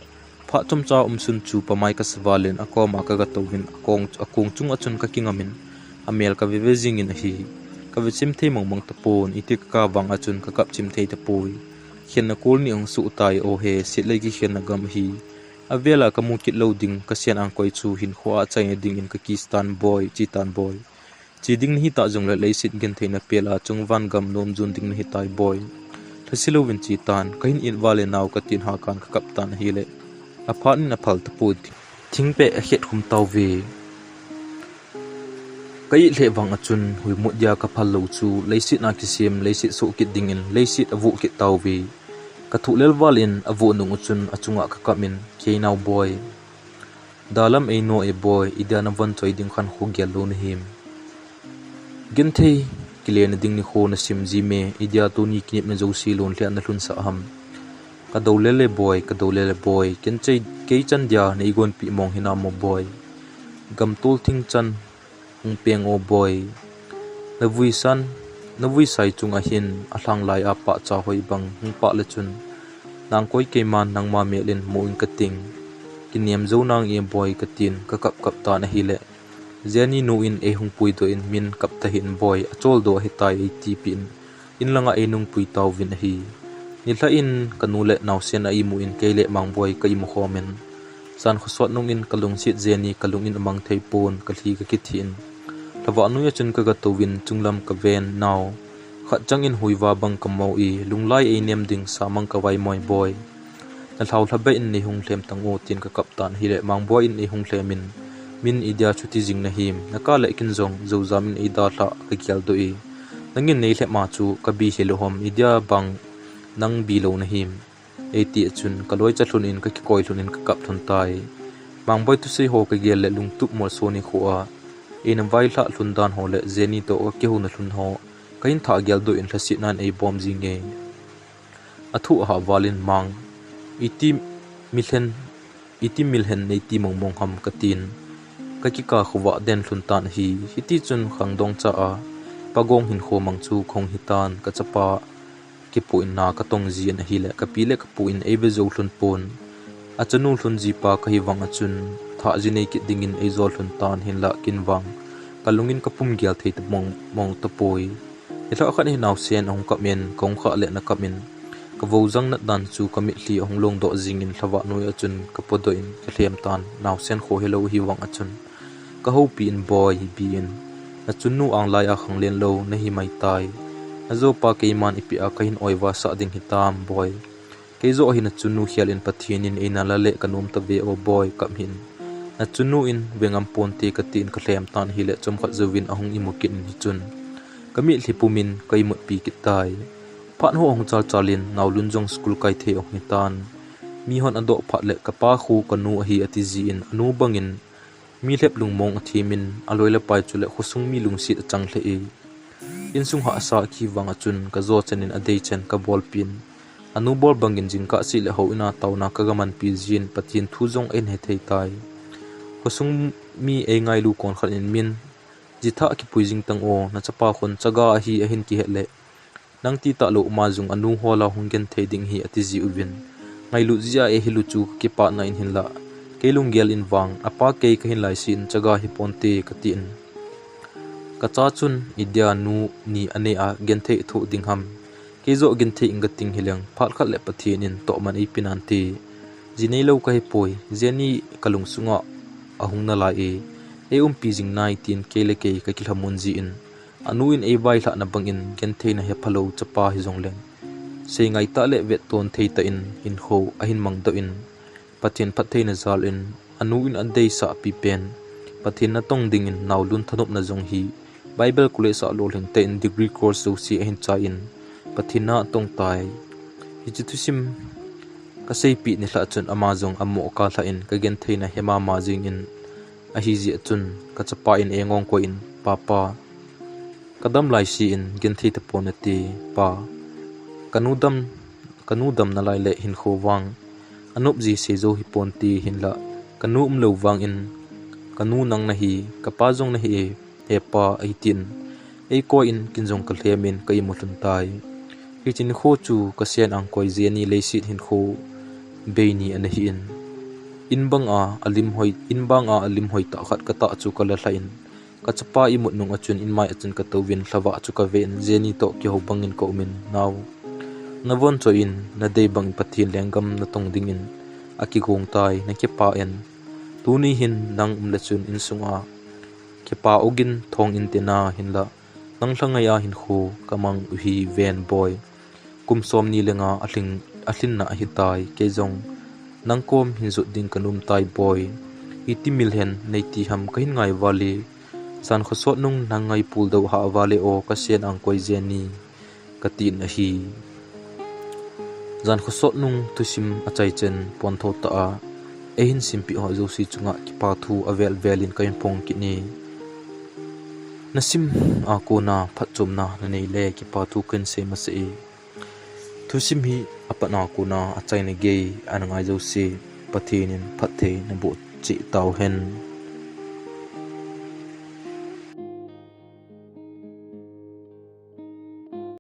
Phat chomcha umsun chu pamai kasa valin akoma kagatouvin akong, akong chunga chun kakingamin amel kaveve jingin ahi. Kavechim thei mongmong tapon, iti kaka vanga chun kakap chim thei tapoi. Khenna kol ni ahung suh tai, o he, sitlei kikhenna gam ahi. Avela kamu kit lou ding, kasen angkoi chu hinkhoa achaina dingin kakistan boi, chitan boi. Chi ding nahi tah jongle leiset gentheina pela chungvan gam nom jun ding nahi tai boi. Thasi louvin chitan, kahin it vale nao katin hakan kakap tan ahile. Aphat in aphal tapon. Thingpeh akhet khum tauve. Ka it lheh vang a chun huimut dia kaphal lou chu leiset a kisem, leiset soh kit dingin leiset avoh kit tauve. Kathuh lel valin avoh nung u chun achunga kakap in, kei nao boi. Dalam eino e boi, idia navon choi ding khan khogel lou nahim. Genthei, kilena ding nikho nasim jime, idia tuni kinepna jouse lon lheh a nalhunsah ham. Kadou lele boi, kadou lele boi, ken chei, kei chan dia neigonpi mong hinam o boi. Gamtol thing chan hung peng o boi. Navui san, navui sai chunga hin alhang lai a pahcha hoi bang hung pah le chun, nangkoi keiman nangma mel in mu in kating. Kinem jou nange boi katin, kakap kap tan ahile. Jenny nu in eihung puidoh in, min kap tahih in boi, acholdo ahitai eitipeh in, in langa einung pui tauvin ahi. Nilhah in kanu le naosen a imu in kei le Mangboi ka imu khomin. Jan khosot nung in kalungset Jenny kalung in amang thei pon, kalhi kakithih in. Lhavah noi a chun kagatouvin chunglam kaven nao. Khat chang in huiva bang kamo e, lunglai einem ding samang kavaimoi boi. Nalhao lhabeh in neihung lhem tang o tin kakap tan ahile Mangboi in eihung lhem in, min idia chuti jing nahim, naka le kin jong, joujam in eidalhah kageldoh e. Nangin neilhep ma chu kabi hilou ham, idia bang nang bi lou nahim. Eiti a chun kaloicha lhun in kakikoi lhun in kakap lhun tai. Mangboi thusei ho kagel le lungtup molso nikho a. Eina vailhah lhun dan ho le Jenny toh kakihouna lhun ho. Kahin thah geldoh in lhasetnan eibom jinge. Athu ahah valin Mang. Iti milhen, iti milhen neiti mongmong ham katin. Kakikah khovah den lhun tan ahi. Hiti chun khangdong cha a. Pagong hinkho mang chu kahung hitan kachapa. Kipu in na katong jin ahile, kapi le kapu in eive jou lhun pon. Achanu lhun jipa kahi vang a chun, thah ji nei kit dingin eijol lhun tan hinlah kin vang. Kalungin kapum gel thei ta mong, mong tapoi. Nilhah khat hi naosen ahung kap in, kahung khah le nakap in. Kavojang nat dan chu kamitlhi ahung longdoh jingin lhavah noi a chun kapodoh in kalhem tan, naosen kho helou hi vang a chun. Kahoupi in boi, bi in. Nachunnu anglai a khanglen lou, nahi mai tai. Najopa keiman ipi a kahin oiva sah ding hitam boi. Keijoh hi nachunnu khel in Pathen in eina la le kanom tave o boi, kap hin. Nachunnu in vengam ponte katin kalhem tan ahile chomkhat jouvin ahung imu kit in hichun. Kamitlhi pum in ka imutpi kit tai. Phat ho ahung chalchal in naolun jong school kai thei ahung hitan. Mihon adoh phat le kapa khu kanu ahi ati jin anu bangin Mi lhep lungmong athem in, aloi le pai chule khosung mi lungset achang lheh e. Insung hahsa akivang a chun, kajo chan in adei chan kabolpin. Anu bol bangin jingkah seh le houin a taona kagamanpi jin, Pathen thu jong ahin hethei tai. Khosung mi eingailu konkhat in min, jithah kipui jing tang o, nachapa khun chaga ahi ahin kihet le, Nang ti talou ama jong anu hola hung genthei ding hi ati jiuvin. Ngailut jeh a eihilu chu kakipah na in hinlah. Kei lunggel in vang, apa kei kahin laise in chaga hiponte katin. Kacha chun, idia nu ni anei a genthei thoh ding ham. Keijoh genthei inge kating hileng, phat khat le Pathen in tohman eipe nante. Ji neilou kahipoi, Jenny kalungsunga ahung nalai e. Eiumpi jing nai tin kei le kei kakilhamon jin. Anu in eivailhahna bangin gentheina hephalou chapa hijongleng, seingaitah le vetton theitah in hinkho ahin mangdoh in, Pathen phattheina jal in, anu in adeisah pipen, Pathen natong dingin naolun thanopna jong hi, Bible College a lolhing tah in degree course jouse ahin chai in, Pathen na atong tai. Hiche thusim kaseipeh nilhah chun ama jong amo kalhah in kagentheina hemama jingin, Ahijeh chun, kachapa in eingong koi in, Papa, kadam laise in genthei tapon nate, Pa. Kanu dam, kanu dam nalai le hinkho vang. Anop ji seijou hiponte hinlah, kanu umlou vangin, kanu nang nahi, kapa jong nahi e, hepa, eitin. Eikoi in kin jong kalhem in ka imu lhon tai. Hiche nikho chu kasen angkoi Jenny leiset hinkho bei ni ana hi in. In banga alim hoi, in banga alim hoi tah khat katah chu kala lha in, kachapa imut nung achun inmai achun katouvin lhavah chu kaven, Jenny toh kihou bangin kaumin, Nao, navon cho in nadei bangin Pathen lenggam natong dingin akigong tai, nakipah in. Tuni hin nang umle chun insunga kipa ogin thong inte na hinla, nang lhangai a hinkho kamang uhi ven boi. Kum somni le nga alhing, alhinna ahitai, kei jong nang kom hin jot ding kanom tai boi. Iti mil hen neiti ham kahin ngai vale. Jan khosot nung nang ngai puldou ha vale o, kasen angkoi Jenny, katin ahi. Jan khosot nung thusim achai chen pontho tah a eihin simpeh ho jouse chunga kipa thu avel velin kahin phong kit e. Nasim a kona phatchomna nanei le kipa thu kahin sei masa e. Thusim hi apatna kona achaina gei ana ngai jouse Pathen in phatthei naboh cheh tauhen.